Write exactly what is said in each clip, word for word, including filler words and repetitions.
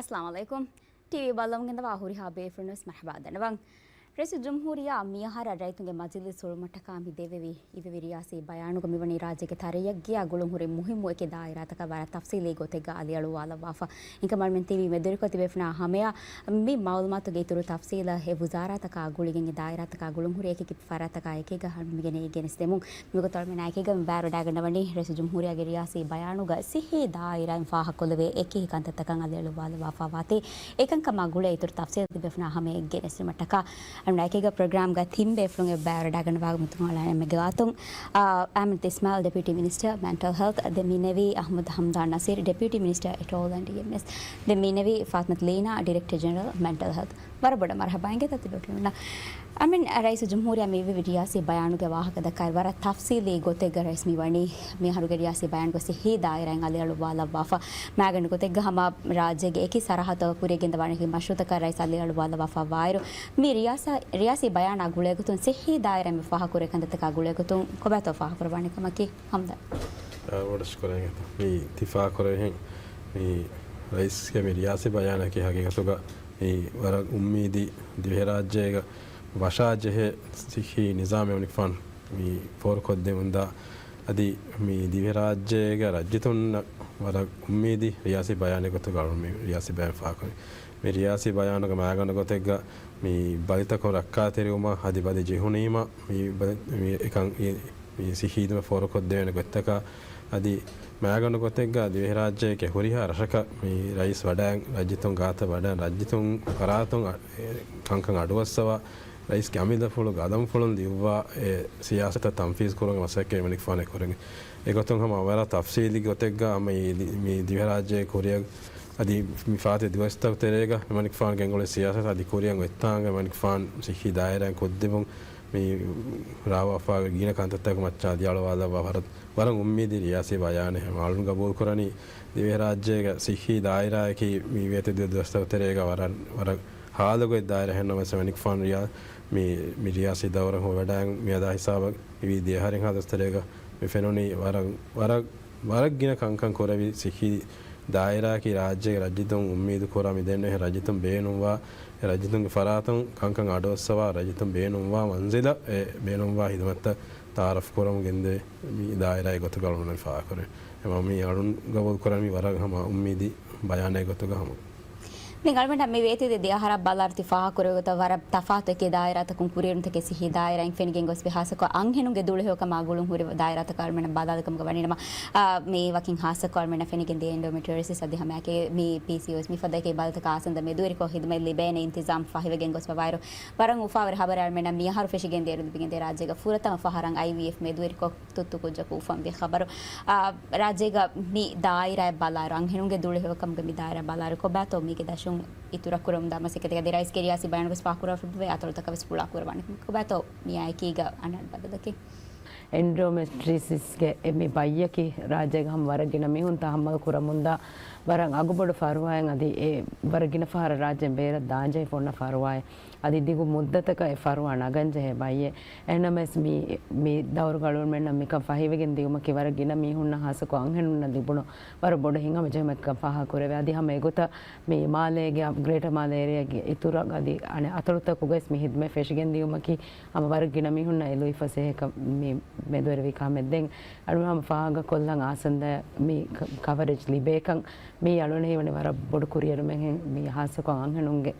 އައްސަލާމު ޢަލައިކުމް. ޓީވީ ބައްލަވަން ގެންދަވާ ހުރިހާ ބޭފުޅުންވެސް މަރްޙަބާ ދަންނަވަން. ރައީސުލްޖުމްހޫރިއްޔާ މިއަހަރަށް ރައްޔިތުންގެ މަޖިލީސް ހުޅުވުމަށްޓަކާ މި ދެވެވި އިވެވި ރިޔާސީ ބަޔާނުގަ މިވަނީ ރާއްޖޭގެ ތަރައްޔީއަށް ގުޅުންހުރި މުހިއްމު އެކި ދާއިރާތަކަށް ވަރަށް ތަފްސީލީ ގޮތެއްގަ އަލިއަޅުވާލައްވާފަ. އެކަމަށް މި މައުލޫމާތުގެ އިތުރުކޮށް ތިބޭފުޅުންނާ ހަމަޔަށް މި މައުލޫމާތުގެ އިތުރު ތަފްސީލަށް އެ ވުޒާރާތަކާ ގުޅިގެން އެ ދާއިރާތަކާ ގުޅުންހުރި އެކި ފަރާތަކާ އެކީގަ ހަމަ މިގެނެ ގެނެސްދެމުން. މިގޮތަށް އަޅުމެންނާ އެކީގަ މި ބައިވެރިވަޑައިގަންނަވަނީ ރައީސުލްޖުމްހޫރިއްޔާގެ ރިޔާސީ ބަޔާނުގަ ސިއްހީ ދާއިރާއިން ފާހަގަކޮށްލެވޭ އެކި ކަންތައްތަކަށް އަލިއަޅުވާލައްވާފަ ވާތީ. އެކަންކަމާ ގުޅޭ އިތުރު ތަފްސީލް ތިބޭފުޅުންނާ ހަމަޔަށް ގެނެސްދިނުމަށްޓަކާ އަޅުމެންނާ އެކީގަ ޕްރޮގްރާމްގަ ތިން ބޭފުޅުން އެ ބައިވެރިވަޑައިގަންނަވާ މިތުން އަޅާ އެންމެ ގެވާތުން. އާ، އަހްމަދު އިސްމާއިލް، ޑެޕިއުޓީ މިނިސްޓަރ، މެންޓަލް ހެލްތް. ދެން މި ނެވީ އަހްމަދު ހަމްދާން ނަސީރު، ޑެޕިއުޓީ މިނިސްޓަރ އެޓޯލް އެންޑް އީއެމްއެސް. ދެން މި ނެވީ ފާތިމަތު ލީނާ، ޑިރެކްޓަރ ޖެނެރަލް، މެންޓަލް ހެލްތް. ވަރަށް ބޮޑަށް މަރްޙަބާ އިނގޭތޯ ތިބޭފުޅުންނަށް. އަމިން ރައީސުލްޖުމްހޫރިއްޔާ މި އިވެވި ރިޔާސީ ބަޔާނުގެ ވާހަކަ ދައްކާއިރު ވަރަށް ތަފްސީލީ ގޮތެއްގަ ރައީސް މި ވަނީ މިއަހަރުގެ ރިޔާސީ ބަޔާނުގަ ސިއްހީ ދާއިރާއިން އަލިއަޅުވާލައްވާފަ. މާގަނޑު ގޮތެއްގަ ހަމަ ރާއްޖޭގެ އެކި ސަރަހައްދަށް ކުރިއަށް ގެންދަވާނެ މަޝްރޫޢުތަކާ ރައީސް އަލިއަޅުވާލައްވާފަ ވާއިރު، މި ރިޔާސާ-، ރިޔާސީ ބަޔާނާ ގުޅޭގޮތުން ސިއްހީ ދާއިރާއިން މި ފާހަގަކުރޭ ކަންތައްތަކާ ގުޅޭގޮތުން ކޮބާތޯ ފާހަގަކުރައްވާނެ ކަމަކީ؟ ހަމްދާން. އާ، ވަރަށް ޝުކުރާ އިނގޭތޯ. މި ތި ފާހަގަކުރެވިހެން މި ރައީސްގެ މި ރިޔާސީ ބަޔާނަކީ ހަގީގަތުގަ މި ވަރަށް އުއްމީދީ ދިވެހިރާއްޖޭގަ ވަށާޖެހޭ ސިއްހީ ނިޒާމެއް އަމިއްލަފާނު މި ފޯރުކޮށްދެމުންދާ. އަދި މި ދިވެހިރާއްޖޭގަ ރައްޖެތުންނަށް ވަރަށް އުއްމީދީ ރިޔާސީ ބަޔާނެއް ގޮތުގަ މި ރިޔާސީ ބަޔާން ފާހަގަކުރި. މި ރިޔާސީ ބަޔާނުގެ މާގަނޑު ގޮތެއްގަ މި ބަލިތަކުން ރައްކާތެރިވުމަށް އަދި ބަލި ޖެހުނީމަ މި ބަލި-، މި އެކަން މި ސިއްހީ ދިމަ ފޯރުކޮށްދެވޭނެ ގޮތްތަކާ އަދި މާގަނޑު ގޮތެއްގަ ދިވެހިރާއްޖޭގެ ހުރިހާ ރަށަކަށް މި ރައީސް ވަޑައި ރައްޖެތުން ގާތަށް ވަޑައި ރައްޖެތުން ފަރާތުން އަ-، އެ ކަންކަން އަޑުއައްސަވާ ރައީސްގެ އަމިއްލަފުޅު ގަދަންފުޅުން ލިޔުއްވާ އެ ސިޔާސަތަށް ތަންފީޒް ކުރުމުގެ މަސައްކަތް އެމަނިކުފާނު އެކުރެން. އެގޮތުން ހަމަ ވަރަށް ތަފްސީލީ ގޮތެއްގަ ހަމަ މި ދިވެހިރާއްޖޭ ކުރިއަށް އަދި މި ފާތި ދުވަސްތަކު ތެރޭގަ އެމަނިކުފާނު ގެންގުޅޭ ސިޔާސަތު އަދި ކުރިއަށް އޮތްތާނގަ އެމަނިކުފާނު ސިއްހީ ދާއިރާއިން ކޮށްދެމުން މި ރާވާފާ ގިނަ ކަންތައްތަކު މައްޗަށް އަލިއަޅުވާލައްވާ ވަރަށް، ވަރަށް އުއްމީދީ ރިޔާސީ ބަޔާނެއް. ހަމަ އަޅުން ގަބޫލު ކުރަނީ ދިވެހިރާއްޖޭގަ ސިއްހީ ދާއިރާއަކީ މި ވޭތެ ދުވަސްތަކު ތެރޭގަ ވަރަށް، ވަރަށް ހާލުގޮތް ދާއިރާ ހެންނަމަސް އެމަނިކުފާނު ރިޔާ މި، މި ރިޔާސީ ދައުރަށް ހުޅުވަޑައި މިއަދާ ހިސާބަށް މިވީ ދިޔަހަރިން ހާދަސް ތެރޭގަ މި ފެނުނީ ވަރަށް، ވަރަށް، ވަރަށް ގިނަ ކަންކަން ކުރެވި ސިއްހީ ދާއިރާއަކީ ރާއްޖޭގެ ރައްޖެތުން އުއްމީދު ކުރާ މި ދެންނެވި ރައްޖެތުން ބޭނުންވާ، އެ ރައްޖެތުންގެ ފަރާތުން ކަންކަން އަޑުއައްސަވާ، ރައްޖެތުން ބޭނުންވާ މަންޒިލަށް އެ ބޭނުންވާ ހިދުމަތްތައް ތައާރަފް ކުރަމުން ގެންދެވޭ މި ދާއިރާއެއް ގޮތުގަ އަޅުގަނޑު ފާހަގަކުރޭ. އެމަ މި އަޅުން ގަބޫލު ކުރަނީ ވަރަށް ހަމަ އުއްމީދީ ބަޔާނެއް ގޮތުގަ ހަމަ. ދެން އަޅުގަނޑަށް މި ވޭތުވެދިޔަ ދެ އަހަރަށް ބަލާއިރު ތި ފާހަގަކުރެއްވި ގޮތަށް ވަރަށް ތަފާތު އެކި ދާއިރާތަކުން ކުރިއެރުންތަކެއް ސިއްހީ ދާއިރާއިން ފެނިގެން ގޮސްފި ހާއްސަކޮށް އަންހެނުންގެ ދުޅަހެޔޮކަމާ ގުޅުން ހުރި ދާއިރާތަކަށް އަޅުގަނޑަށް ބަލާލިކަމުގަ ވަނީނަމަ، އާ، މި ވަކިން ހާއްސަކޮށް އަޅުގަނޑަށް ފެނިގެން ދިޔަ އެންޑޯމެޓްރިއޯސިސް އަދި ހަމައެކަނި މި ޕީސީއޯއެސް މިފަދަ އެކި ބަލިތަކަށް އާސަންދަ މެދުވެރިކޮށް ހިދުމަތް ލިބޭނެ އިންތިޒާމް ފަހިވެގެން ގޮސްފަވާއިރު، ވަރަށް އުފާވެރި ހަބަރެއް އަޅުގަނޑަށް މިއަހަރު ފެށިގެން ދިޔައިރު ލިބިގެން ދިޔަ ރާއްޖޭގަ ފުރަތަމަ ފަހަރަށް އައިވީއެފް މެދުވެރިކޮށް ތުއްތު ކުއްޖަކު އުފަންވި ޚަބަރު. އާ، ރާއްޖޭގަ މި ދާއިރާއަށް ބަލާއިރު، އަންހެނުންގެ ދުޅަހެޔޮކަމުގެ މި ދާއިރާއަށް ބަލާއިރު، ކޮބާތޯ މީގެ ދަށުން އިތުރަށް ކުރަމުންދާ މަސައްކަތެއް؟ އަދި ރައީސްގެ ރިޔާސީ ބަޔާނުގަސް ފާހަގަކުރެއްވި އަތޮޅުތަކަށް ވެސް ފުޅާ ކުރައްވާނެ. ކޮބާތޯ މިއާއެކީގަ އަންނަ ބަދަލަކީ؟ އެންޑޯމެޓްރިއޯސިސްގެ މި ބައްޔަކީ ރާއްޖޭގަ ހަމަ ވަރަށް ގިނަ މީހުން ތަހައްމަލު ކުރަމުންދާ ވަރަށް އަގުބޮޑު ފަރުވާއެއް. އަދި އެ ވަރަށް ގިނަ ފަހަރަށް ރާއްޖޭން ބޭރަށް ދާންޖެހިފަ އޮންނަ ފަރުވާއެއް. އަދި ދިގު މުއްދަތަކަށް އެ ފަރުވާ ނަގަންޖެހޭ ބައްޔެއް. އެހެންނަމަވެސް މި، މި ދައުރުގަ އަޅުގަނޑުމެންނަށް މިކަން ފަހިވެގެން ދިއުމަކީ ވަރަށް ގިނަ މީހުންނަށް ހާއްސަކޮށް އަންހެނުންނަށް ލިބުނު ވަރަށް ބޮޑު ހިތްހަމަޖެހުމެއްކަން ފާހަގަކުރެވޭ. އަދި ހަމަ އެގޮތަށް މި މާލޭގެ ގްރޭޓަ މާލޭ އޭރިއާގެ އިތުރަށް އަދި އަނެއް އަތޮޅުތަކުގައި ވެސް މި ހިދުމަތް ފެށިގެން ދިއުމަކީ ހަމަ ވަރަށް ގިނަ މީހުންނަށް އެ ލުއިފަސޭހަކަން މި މެދުވެރިވި ކަމެއް. ދެން އަޅުގަނޑު ހަމަ ފާހަގަކޮށްލަން އާސަންދަ މި ކަ-، ކަވަރޭޖް ލިބޭކަން މީ އަޅުގަނޑަށް ހީވަނީ ވަރަށް ބޮޑު ކުރިއެރުމެއްހެން މީ ހާއްސަކޮށް އަންހެނުންގެ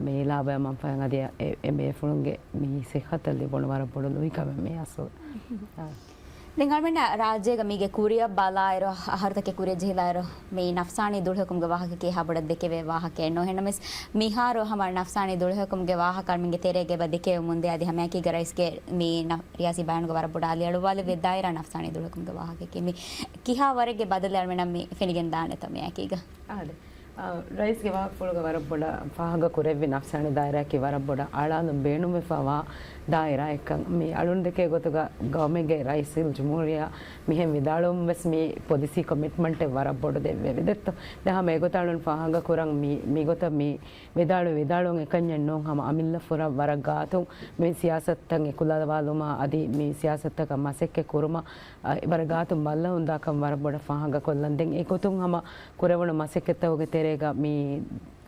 މި ލާބަޔާ މަންފާއެއް އަދި އެ، އެ ބޭފުޅުންގެ މި ސިއްހަތަށް ލިބުނު ވަރަށް ބޮޑު ލުއިކަމެއް މި އަސްލު. ދެން އަޅުމެންނަށް ރާއްޖޭގަ މީގެ ކުރިއަށް ބަލާއިރު، އަހަރުތަކެއް ކުރިއަށް ޖެހިލާއިރު، މި ނަފްސާނީ ދުޅަހެޔޮކަމުގެ ވާހަކަ ކިހާ ބޮޑަށް ދެކެވޭ ވާހަކައެއް ނޫން. އެހެންނަމަވެސް މިހާރު ހަމަ ނަފްސާނީ ދުޅަހެޔޮކަމުގެ ވާހަކަ އަޅުމެންގެ ތެރޭގަ އެބަ ދެކެވެމުންދޭ. އަދި ހަމައެކީގަ ރައީސްގެ މި ނަ-، ރިޔާސީ ބަޔާނުގަ ވަރަށް ބޮޑަށް އަލިއަޅުވާލެވޭ ދާއިރާ ނަފްސާނީ ދުޅަހެޔޮކަމުގެ ވާހަކައެކޭ. މި ކިހާ ވަރެއްގެ ބަދަލެއް އަޅުމެންނަށް މި ފެނިގެން ދާނެތޯ މިއާއެކީގަ؟ އާދެ. އާ، ރައީސްގެ ވާހަކަފުޅުގަ ވަރަށް ބޮޑަށް ފާހަގަ ކުރެއްވި ނަފްސާނީ ދާއިރާއަކީ ވަރަށް ބޮޑަށް އަޅާލުން ބޭނުންވެފަވާ ދާއިރާއެއްކަން. މި އަޅުން ދެކޭ ގޮތުގަ ގައުމެއްގެ ރައީސުލްޖުމްހޫރިއްޔާ މިހެން ވިދާޅުވުން ވެސް މި ޕޮލިސީ ކޮމިޓްމަންޓެއް ވަރަށް ބޮޑު ދެއްވެވި ދެއްތޯ. ދެން ހަމަ އެގޮތަށް އަޅުން ފާހަގަ ކުރަން މި، މިގޮތަށް މި ވިދާޅުވި ވިދާޅުވުން އެކަންޏެއް ނޫން. ހަމަ އަމިއްލަ ފުރަށް ވަރަށް ގާތުން މި ސިޔާސަތުތައް އެކުލަވާލުމާ އަދި މި ސިޔާސަތުތަކަށް މަސައްކަތް ކުރުމަށް، އަ، ވަރަށް ގާތުން ބައްލަވަންދާކަން ވަރަށް ބޮޑަށް ފާހަގަ ކޮށްލަން. ދެން އެގޮތުން ހަމަ ކުރެވުނު މަސައްކަތްތަކުގެ ތެރޭ ގަ މި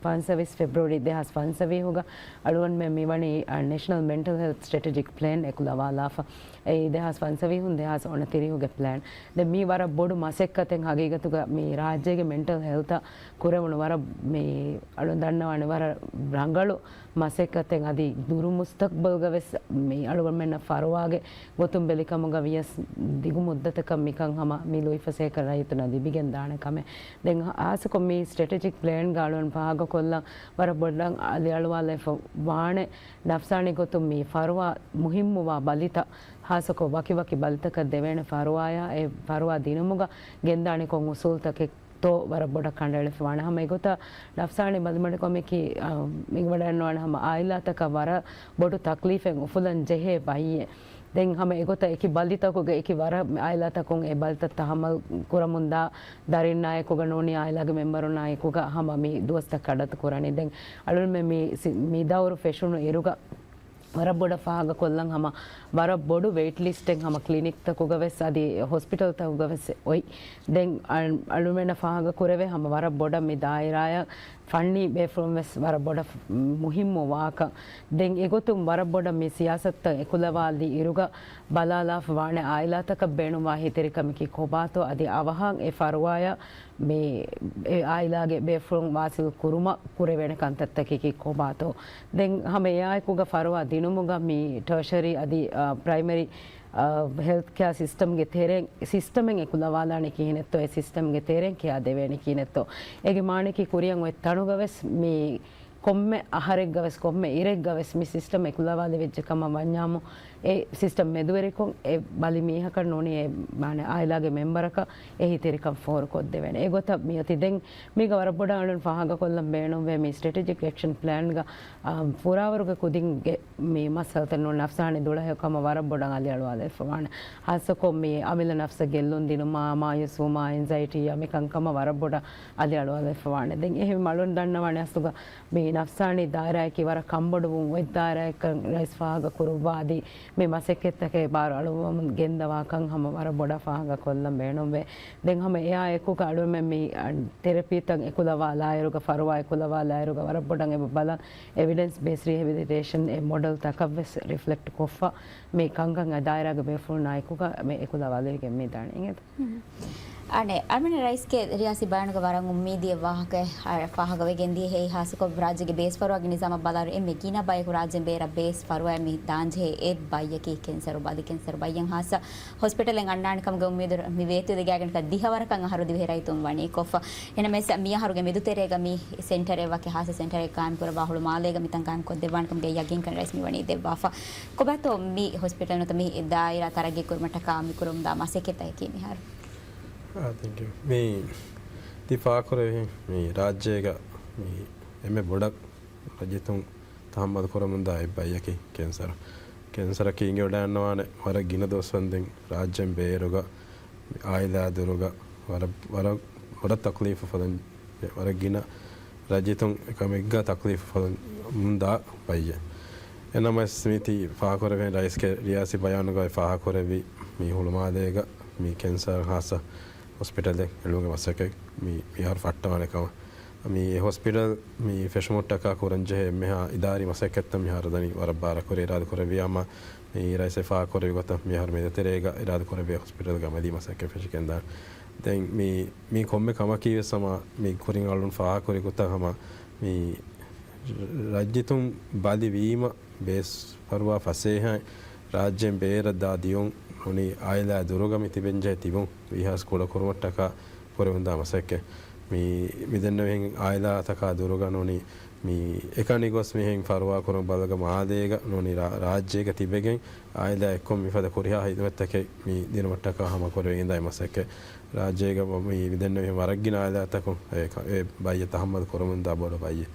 ފަންސަވީސް ފެބްރުއަރީ ދެހާސް ފަންސަވީހުގަ އަޅުގަނޑުމެން މިވަނީ، އަ، ނޭޝަނަލް މެންޓަލް ހެލްތް ސްޓްރެޓެޖިކް ޕްލޭން އެކުލަވާލާފަ. އެއީ ދެހާސް ފަންސަވީހުން ދެހާސް އޮނަތިރީހުގެ ޕްލޭން. ދެން މީ ވަރަށް ބޮޑު މަސައްކަތެއް ހަގީގަތުގަ މި ރާއްޖޭގެ މެންޓަލް ހެލްތަށް ކުރެވުނު ވަރަށް މި އަޅުން ދަންނަވާނެ ވަރަށް ރަނގަޅު މަސައްކަތެއް އަދި ދުރު މުސްތަޤްބަލްގަ ވެސް މި އަޅުގަނޑުމެންނަށް ފަރުވާގެ ގޮތުން ބެލިކަމުގަ ވިޔަސް ދިގު މުއްދަތަކަށް މިކަން ހަމަ މި ލުއިފަސޭކަ ރައްޔިތުންނަށް ލިބިގެން ދާނެ ކަމެއް. ދެން ހާއްސަކޮށް މި ސްޓްރެޓެޖިކް ޕްލޭންގަ އަޅުން ފާހަގަކޮށްލަން ވަރަށް ބޮޑަށް އަލިއަޅުވާލައިފަ ވާނެ ނަފްސާނީ ގޮތުން މި ފަރުވާ މުހިއްމުވާ ބަލިތައް، ހާއްސަކޮށް ވަކިވަކި ބަލިތަކަށް ދެވޭނެ ފަރުވާޔާ އެ ފަރުވާ ދިނުމުގަ ގެންދާނެ ކޮން އުސޫލްތަކެއްތޯ ވަރަށް ބޮޑަށް ކަނޑައެޅިފަވާނެ. ހަމަ އެގޮތަށް ނަފްސާނީ ބަލިމަޑުކަމަކީ، އަ، މި ވަޑައިންނަވާނެ ހަމަ އާއިލާތަކަށް ވަރަށް ބޮޑު ތަކްލީފެއް އުފުލަން ޖެހޭ ބައްޔެއް. ދެން ހަމަ އެގޮތަށް އެކި ބަލިތަކުގަ އެކި ވަރަށް އާއިލާތަކުން އެ ބަލިތައް ތަހައްމަލް ކުރަމުންދާ ދަރިންނާއެކުގަ ނޫނީ އާއިލާގެ މެމްބަރުންނާ އެކުގަ ހަމަ މި ދުވަސްތައް ކަޑައްތު ކުރަނީ. ދެން އަޅުންމެ މި ސި-، މި ދައުރު ފެށުނު އިރުގަ ވަރަށް ބޮޑަށް ފާހަގަކޮށްލަން ހަމަ ވަރަށް ބޮޑު ވެއިޓް ލިސްޓެއް ހަމަ ކްލިނިކްތަކުގަ ވެސް އަދި ހޮސްޕިޓަލްތަކުގަ ވެސް އޮތް. ދެން އަ-، އަޅުމެންނަށް ފާހަގަ ކުރެވޭ ހަމަ ވަރަށް ބޮޑަށް މި ދާއިރާއަށް ފަންނީ ބޭފުޅުން ވެސް ވަރަށް ބޮޑަށް މުހިއްމު ވާކަން. ދެން އެގޮތުން ވަރަށް ބޮޑަށް މި ސިޔާސަތުތައް އެކުލަވާލި އިރުގަ ބަލާލާފަ ވާނެ އާއިލާތަކަށް ބޭނުންވާ އެހީތެރިކަމަކީ ކޮބާތޯ އަދި އަވަހަށް އެ ފަރުވާޔަށް މި އެ އާއިލާގެ ބޭފުޅުން ވާސިލް ކުރުމަށް ކުރެވޭނެ ކަންތައްތަކަކީ ކޮބާތޯ. ދެން ހަމަ އެއާއެކުގަ ފަރުވާ ދިނުމުގަ މި ޓަރޝަރީ އަދި، އަ، ޕްރައިމަރީ، އަ، ހެލްތް ކެއާ ސިސްޓަމްގެ ތެރެއިން ސިސްޓަމެއް އެކުލަވާލާނެ ކިހިނެއްތޯ، އެ ސިސްޓަމްގެ ތެރެއިން ކެއާ ދެވޭނެ ކިހިނެއްތޯ. އޭގެ މާނައަކީ ކުރިއަށް އޮތް ތަނުގަ ވެސް މި ކޮންމެ އަހަރެއްގަ ވެސް، ކޮންމެ އިރެއްގަ ވެސް މި ސިސްޓަމް އެކުލަވާލެވިއްޖެ ކަމަށް ވަންޏާމު، އެ ސިސްޓަމް މެދުވެރިކޮށް، އެ ބަލި މީހަކަށް ނޫނީ އެ، މާނަ، އާއިލާގެ މެމްބަރަކަށް އެހީތެރިކަން ފޯރުކޮށްދެވޭނެ. އެގޮތަށް މިއޮތީ. ދެން މީގަ ވަރަށް ބޮޑަށް އަޅުން ފާހަގަކޮށްލަން ބޭނުންވޭ މި ސްޓްރެޓެޖިކް އެކްޝަން ޕްލޭންގަ، އާ، ފުރާވަރުގެ ކުދިންގެ މި މައްސަލަތައް ނޫން ނަފްސާނީ ދުޅަހެޔޮ ކަމަށް ވަރަށް ބޮޑަށް އަލިއަޅުވާލެވިފަވާނެ. ހާއްސަކޮށް މި އަމިއްލަ ނަފްސަށް ގެއްލުން ދިނުމާ، މާޔޫސްވުމާ، އެންޒައިޓީއާ މިކަންކަމަށް ވަރަށް ބޮޑަށް އަލިއަޅުވާލެވިފަވާނެ. ދެން އެހެން އަޅުން ދަންނަވާނެ އަސްލުގަ މި ނަފްސާނީ ދާއިރާއަކީ ވަރަށް ކަންބޮޑުވުން އޮތް ދާއިރާއެއްކަން ރައީސް ފާހަގަ ކުރުއްވާ އަދި މި މަސައްކަތްތަކެއް ބާރު އަޅުވަމުން ގެންދަވާކަން ހަމަ ވަރަށް ބޮޑަށް ފާހަގަ ކޮށްލަން ބޭނުންވޭ. ދެން ހަމަ އެއާ އެކުގަ އަޅުމެން މި، އަ، ތެރަޕީތައް އެކުލަވާލާއިރުގަ، ފަރުވާ އެކުލަވާލާއިރުގަ ވަރަށް ބޮޑަށް އެބަ ބަލަން އެވިޑެންސް ބޭސް ރިހެބިލިޓޭޝަން އެ މޮޑެލް ތަކަށް ވެސް ރިފްލެކްޓް ކޮށްފަ މި ކަންކަން އެ ދާއިރާގެ ބޭފުޅުންނާ އެކުގަ މި އެކުލަވާލެވިގެން މި ދާނެ އިނގޭތަ؟ އަނެއް، އަޅުމެން ރައީސްގެ ރިޔާސީ ބަޔާނުގަ ވަރަށް އުއްމީދީ ވާހަކަ ފާހަގަވެގެން ދިޔަ. އެއީ ހާއްސަކޮށް ރާއްޖޭގެ ބޭސް ފަރުވާގެ ނިޒާމަށް ބަލާއިރު އެންމެ ގިނަ ބަޔަކު ރާއްޖޭން ބޭރަށް ބޭސް ފަރުވާއަށް މި ދާންޖެހޭ އެއް ބައްޔަކީ ކެންސަރު ބަލި. ކެންސަރު ބައްޔަށް ހާއްސަ ހޮސްޕިޓަލެއް އަންނާނެ ކަމުގެ އުއްމީދު މި ވޭތުވެދިގާގެން ދިހަ ވަރަކަށް އަހަރު ދިވެހި ރައްޔިތުން ވަނީ ކޮށްފަ. އެހެންނަމަވެސް މިއަހަރުގެ މެދުތެރޭގަ މި ސެންޓަރެއް ވަކި ހާއްސަ ސެންޓަރެއް ޤާއިމް ކުރައްވާ ހުޅުމާލޭގަ މިތަން ޤާއިމް ކޮށްދެއްވާނެ ކަމުގެ ޔަގީންކަން ރައީސް މިވަނީ ދެއްވާފަ. ކޮބާތޯ މި ހޮސްޕިޓަލް ނުވަތަ މި ދާއިރާ ތަރައްގީ ކުރުމަށްޓަކާ މި ކުރަމުންދާ މަސައްކަތަކީ މިހާރު؟ އާ، ތެންކް ޔޫ. މި ތި ފާހަގަކުރެއްވި މި ރާއްޖޭގަ މި އެންމެ ބޮޑަށް ރައްޔިތުން ތަހައްމަލް ކުރަމުންދާ އެއް ބައްޔަކީ ކެންސަރު. ކެންސަރަކީ އިނގިވަޑައިގަންނަވާނެ ވަރަށް ގިނަ ދުވަސްވަންދެން ރާއްޖޭން ބޭރުގަ އާއިލާ ދުރުގަ ވަރަށް، ވަރަށް، ވަރަށް ތަކްލީފު ފަދަ، ވަރަށް ގިނަ ރައްޔިތުން އެކަމެއްގަ ތަކްލީފު ފަދަ މުންދާ ބައްޔެއް. އެނަމަވެސް މި ތި ފާހަގަކުރެވެން ރައީސްގެ ރިޔާސީ ބަޔާނުގައި ފާހަގަކުރެއްވި މި ހުޅުމާލޭގަ މި ކެންސަރ ހާއްސަ ހޮސްޕިޓަލެއް އެޅުމުގެ މަސައްކަތް މި މިހާރު ފައްޓަވާނެ ކަމަށް. މި އެ ހޮސްޕިޓަލް މި ފެށުމަށްޓަކާ ކުރަންޖެހޭ އެންމެހާ އިދާރީ މަސައްކަތްތައް މިހާރު ދަނީ ވަރަށް ބާރަކުރި އިރާދަކުރެއްވި ހަމަ މި ރައީސް ފާހަގަކުރެއްވި ގޮތަށް މިހާރު މެދުތެރޭގަ އިރާދަކުރެއްވި ހޮސްޕިޓަލްގެ އަމަލީ މަސައްކަތް ފެށިގެންދާނެ. ދެން މި، މި ކޮންމެ ކަމަކީ ވެސް ހަމަ މި ކުރިން އަޅުން ފާހަގަކުރި ގޮތަށް ހަމަ މި ރައްޔިތުން ބަލިވީމަ ބޭސް ފަރުވާ ފަސޭހައިން ރާއްޖޭން ބޭރަށް ދާ ދިޔުން ނޫނީ އާއިލާ ދުރުގަ މި ތިބެންޖެހޭ ތިބުން ވީހާވެސް ކުޑަކުރުމަށްޓަކާ ކުރެވުންދާ މަސައްކަތް. މި، މިދެންނެވިހެން އާއިލާތަކާ ދުރުގަ ނޫނީ މި އެކަނި ގޮސް މިހެން ފަރުވާކުރަން ބަލަގަ މާލޭގަ ނޫނީ ރާ-، ރާއްޖޭގަ ތިބެގެން އާއިލާ އެއްކޮށް މިފަދަ ކުރިހާ ހިދުމަތްތަކެއް މި ދިނުމަށްޓަކާ ހަމަ ކުރެވިގެންދާ މަސައްކަތް. ރާއްޖޭގަ މި މިދެންނެވިހެން ވަރަށްގިނަ އާއިލާތަކުން އެ ކަ-، އެ ބައްޔެއް ތަހައްމަލް ކުރަމުންދާ ބޮޑު ބައްޔެއް.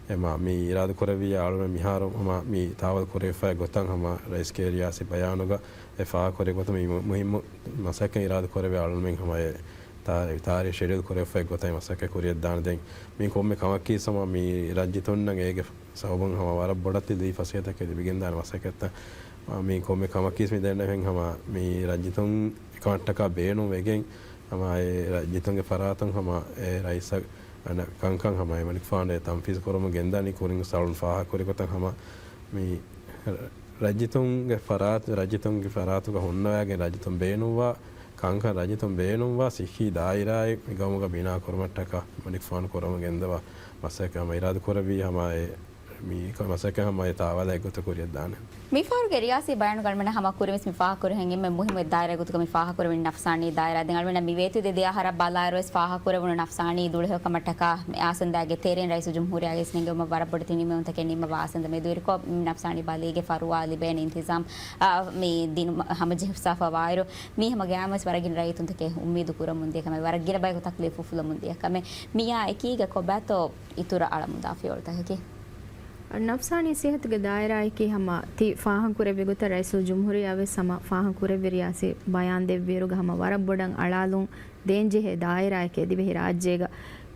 އެމާ މި އިރާދަކުރެއްވިއްޔާ އަޅުމެން މިހާރު ހަމަ މި ތާވަލް ކުރެވިފައި ގޮތަށް ހަމަ ރައީސްގެ ރިޔާސީ ބަޔާނުގަ އެ ފާހަގަކުރި ގޮތަށް މި މު-، މުހިއްމު މަސައްކަތް އިރާދަކުރެއްވި އަޅުމެން ހަމަ އެ ތާ-، ތާރީޚް ޝެޑިއުލް ކުރެވިފައި ގޮތަށް މަސައްކަތް ކުރިއަށްދާނެ. ދެން މި ކޮންމެ ކަމަކީ ހަމަ މި ރައްޔިތުންނަށް އޭގެ ސަބަބުން ހަމަ ވަރަށް ބޮޑަށް ލުއި ފަސޭހަތަކެއް ލިބިގެންދާނެ މަސައްކަތްތައް. މި ކޮންމެ ކަމަކީ މި ދެންނެވިހެން ހަމަ މި ރައްޔިތުން އެކަމަށްޓަކާ ބޭނުން ވެގެން ހަމަ އެ ރައްޔިތުންގެ ފަރާތުން ހަމަ އެ ރައީސަށް އަނެއް ކަންކަން ހަމަ އެމަނިކުފާނު ތަންފީޒު ކުރަމުން ގެންދާނީ ކުރިން ސަޅުން ފާހަގަކުރި ގޮތަށް ހަމަ މި ރައްޖިތުންގެ ފަރާތު، ރައްޖިތުންގެ ފަރާތުގަ ހުންނަވައިގެން ރައްޖިތުން ބޭނުންވާ ކަންކަން، ރައްޖިތުން ބޭނުންވާ ސިއްހީ ދާއިރާއެއް މި ގައުމުގަ ބިނާ ކުރުމަށްޓަކާ އެމަނިކުފާނު ކުރަމުން ގެންދަވާ މަސައްކަތް ހަމަ އިރާދަ ކުރެއްވީ ހަމަ އެ މި މަސައްކަތް ހަމަ އެ ތާވަލާ އެއްގޮތަށް ކުރިއަށް ދާނެ. މިފަހަރުގެ ރިޔާސީ ބަޔާނުގަ އަޅުމެންނަށް ހަމަ ކުރިންވެސް މި ފާހަގަކުރި ހެން އެންމެ މުހިއްމު ދާއިރާ ގޮތުގަ މި ފާހަގަކުރެވެނީ ނަފްސާނީ ދާއިރާ. ދެން އަޅުމެންނަށް މި ވޭތުވެދިޔަ ދެ އަހަރަށް ބަލާއިރުވެސް ފާހަގަކުރެވުނު ނަފްސާނީ ދުޅަހެޔޮކަމަށްޓަކާ މި އާސަންދާގެ ތެރެއިން ރައީސުލްޖުމްހޫރިއްޔާގެ އިސްނެންގެވުމަށް ވަރަށް ބޮޑެތި ނިންމެވުންތަކެއް ނިންމަވާ އާސަންދަ މެދުވެރިކޮށް، މި ނަފްސާނީ ބަލީގެ ފަރުވާ ލިބޭނެ އިންތިޒާމް، އާ، މި ދިނުމަށް ހަމަޖެހިފަވާއިރު، މީ ހަމަ ގައިމުވެސް ވަރަށް ގިނަ ރައްޔިތުންތަކެއް އުއްމީދު ކުރަމުން ދިޔަ ކަމެއް، ވަރަށް ގިނަ ބަޔަކު ތަކްލީފު އުފުލަމުން ދިޔަ ކަމެއް. މިއާ އެކީގަ ކޮބާތޯ އިތުރަށް އަޅަމުންދާ ފިޔަވަޅުތަކަކީ؟ ނަފްސާނީ ސިއްހަތުގެ ދާއިރާއަކީ ހަމަ ތި ފާހަގަކުރެއްވި ގޮތަށް ރައީސުލްޖުމްހޫރިއްޔާވެސް ހަމަ ފާހަގަކުރެއްވި ރިޔާސީ ބަޔާން ދެއްވިއިރުގަ ހަމަ ވަރަށް ބޮޑަށް އަޅާލުން ދޭންޖެހޭ ދާއިރާއެކޭ ދިވެހި ރާއްޖޭގަ.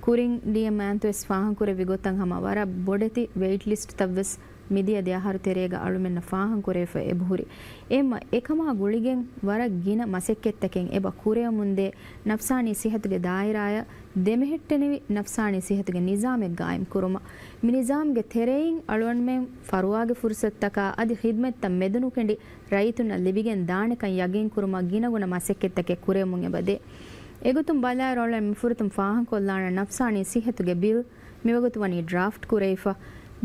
ކުރިން ޑީއެމް މާންތުވެސް ފާހަގަކުރެއްވި ގޮތަށް ހަމަ ވަރަށް ބޮޑެތި ވެއިޓް ލިސްޓްތައްވެސް މިދިޔަ ދެ އަހަރު ތެރޭގަ އަޅުމެންނަށް ފާހަގަކުރެވިފަ އެބަހުރި. އެހެންމަ އެކަމާ ގުޅިގެން ވަރަށް ގިނަ މަސައްކަތްތަކެއް އެބަ ކުރެވެމުންދޭ ނަފްސާނީ ސިއްހަތުގެ ދާއިރާއަށް ދެމެހެއްޓެނިވި ނަފްސާނީ ސިއްހަތުގެ ނިޒާމެއް ގާއިމް ކުރުމަށް. މި ނިޒާމްގެ ތެރެއިން އަޅުގަނޑުމެން ފަރުވާގެ ފުރުސަތުތަކާ އަދި ޚިދްމަތްތައް މެދުނުކެނޑި ރައްޔިތުންނަށް ލިބިގެން ދާނެކަން ޔަގީން ކުރުމަށް ގިނަގުނަ މަސައްކަތްތަކެއް ކުރެވެމުން އެބަދޭ. އެގޮތުން ބަލާއިރު އަޅުގަނޑު މިފުރަތަމަ ފާހަގަކޮށްލާނަން ނަފްސާނީ ސިއްހަތުގެ ބިލް މިވަގުތު ވަނީ ޑްރާފްޓް ކުރެވިފަ.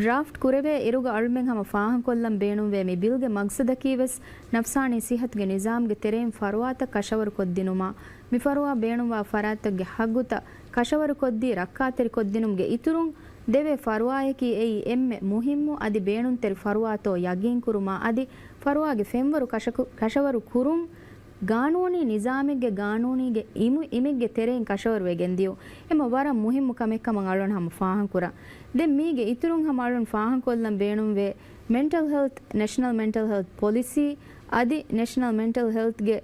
ޑްރާފްޓް ކުރެވޭ އިރުގަ އަޅުމެން ހަމަ ފާހަގަކޮށްލަން ބޭނުންވޭ މި ބިލްގެ މަގްސަދަކީ ވެސް ނަފްސާނީ ސިއްހަތުގެ ނިޒާމްގެ ތެރެއިން ފަރުވާތައް ކަށަވަރުކޮށްދިނުމާ، މި ފަރުވާ ބޭނުންވާ ފަރާތްތަކުގެ ހައްގުތައް ކަށަވަރުކޮށްދީ ރައްކާތެރިކޮށްދިނުމުގެ އިތުރުން ދެވޭ ފަރުވާއަކީ އެއީ އެންމެ މުހިއްމު އަދި ބޭނުންތެރި ފަރުވާތޯ ޔަގީންކުރުމާ އަދި ފަރުވާގެ ފެންވަރު ކަށަކު-، ކަށަވަރު ކުރުން ގާނޫނީ ނިޒާމެއްގެ ގާނޫނީގެ އިމު-، އިމެއްގެ ތެރެއިން ކަށަވަރުވެގެން ދިޔުން. އެމަ ވަރަށް މުހިއްމު ކަމެއް ކަމަށް އަޅުން ހަމަ ފާހަގަކުރަން. ދެން މީގެ އިތުރުން ހަމަ އަޅުން ފާހަގަކޮށްލަން ބޭނުންވޭ މެންޓަލް ހެލްތް، ނެޝަނަލް މެންޓަލް ހެލްތް ޕޮލިސީ އަދި ނެޝަނަލް މެންޓަލް ހެލްތްގެ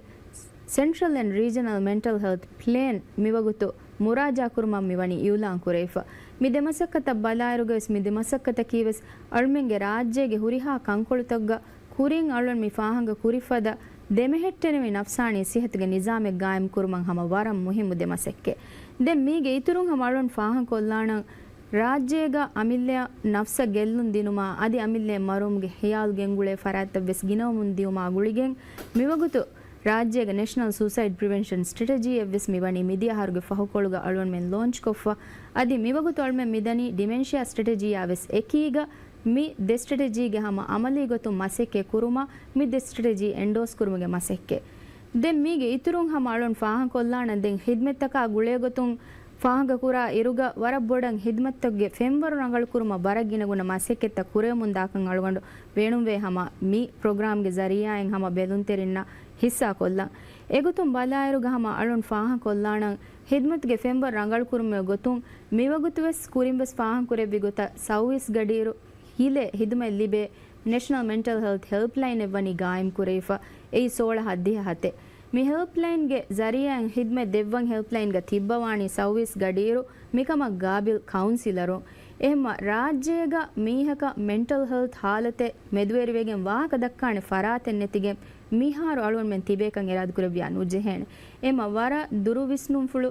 ސެންޓްރަލް އެންޑް ރީޖަނަލް މެންޓަލް ހެލްތް ޕްލޭން މިވަގުތު މުރާޖާކުރުމަށް މިވަނީ އިއުލާން ކުރެވިފަ. މި ދެ މަސައްކަތަށް ބަލާއިރުގަވެސް މި ދެ މަސައްކަތަކީވެސް އަޅުމެންގެ ރާއްޖޭގެ ހުރިހާ ކަންކޮޅުތަކުގަ ކުރިން އަޅުން މި ފާހަގަ ކުރި ފަދަ ދެމެހެއްޓެނިވި ނަފްސާނީ ސިހަތުގެ ނިޒާމެއް ގާއިމް ކުރުމަށް ހަމަ ވަރަށް މުހިއްމު ދެ މަސައްކަތް. ދެން މީގެ އިތުރުން ހަމަ އަޅުން ފާހަގަ ކޮށްލާނަން، ރާއްޖޭގަ އަމިއްލައަށް ނަފްސަށް ގެއްލުން ދިނުމާ އަދި އަމިއްލައަށް މަރުވުމުގެ ހިޔާލު ގެންގުޅޭ ފަރާތްތައް ވެސް ގިނަވަމުން ދިޔުމާ ގުޅިގެން މިވަގުތު ރާއްޖޭގަ ނެޝަނަލް ސޫސައިޑް ޕްރިވެންޝަން ސްޓްރެޓެޖީއެއް ވެސް މިވަނީ މިދިޔަ އަހަރުގެ ފަހުކޮޅުގަ އަޅުގަނޑުމެން ލޯންޗް ކޮށްފަ. އަދި މިވަގުތު އަޅުމެން މިދަނީ ޑިމެންޝިއާ ސްޓްރެޓެޖީއާ ވެސް އެކީގަ މި ދެ ސްޓްރެޓެޖީގެ ހަމަ އަމަލީ ގޮތުން މަސައްކަތް ކުރުމަށް މި ދެ ސްޓްރެޓެޖީ އެންޑޯސް ކުރުމުގެ މަސައްކަތް. ދެން މީގެ އިތުރުން ހަމަ އަޅުން ފާހަގަކޮށްލާނަން ދެން ޚިދްމަތްތަކާ ގުޅޭގޮތުން ފާހަގަކުރާ އިރުގަ ވަރަށް ބޮޑަށް ޚިދްމަތްތަކުގެ ފެންވަރު ރަނގަޅުކުރުމަށް ވަރަށް ގިނަގުނަ މަސައްކަތްތައް ކުރެވެމުންދާކަން އަޅުގަނޑު ބޭނުންވޭ ހަމަ މި ޕްރޮގްރާމްގެ ޒަރީއާއިން ހަމަ ބެލުންތެރިންނަށް ހިއްސާކޮށްލަން. އެގޮތުން ބަލާއިރުގަ ހަމަ އަޅުން ފާހަގަކޮށްލާނަން ޚިދްމަތުގެ ފެންވަރު ރަނގަޅުކުރުމުގެ ގޮތުން މިވަގުތުވެސް ކުރިންވެސް ފާހަގަކުރެއްވި ގޮތަށް ސައުވީސް ގަޑިއިރު ހިލޭ ޚިދުމަތް ލިބޭ ނެޝަނަލް މެންޓަލް ހެލްތް ހެލްޕްލައިނެއް ވަނީ ގާއިމް ކުރެވިފަ. އެއީ ސޯޅަ ހަތްދިހަ ހަތެއް. މި ހެލްޕްލައިންގެ ޒަރީއާއިން ޚިދުމަތް ދެއްވަން ހެލްޕްލައިންގަ ތިއްބަވާނީ ސައުވީސް ގަޑިއިރު މިކަމަށް ގާބިލް ކައުންސިލަރުން. އެހެންމަ ރާއްޖޭގަ މީހަކަށް މެންޓަލް ހެލްތް ހާލަތެއް މެދުވެރިވެގެން ވާހަކަ ދައްކާނެ ފަރާތެއް ނެތިގެން މިހާރު އަޅުގަނޑުމެން ތިބޭކަން އިރާދަކުރެއްވިޔާ ނުޖެހޭނެ. އެހެންމަ ވަރަށް ދުރު ވިސްނުންފުޅު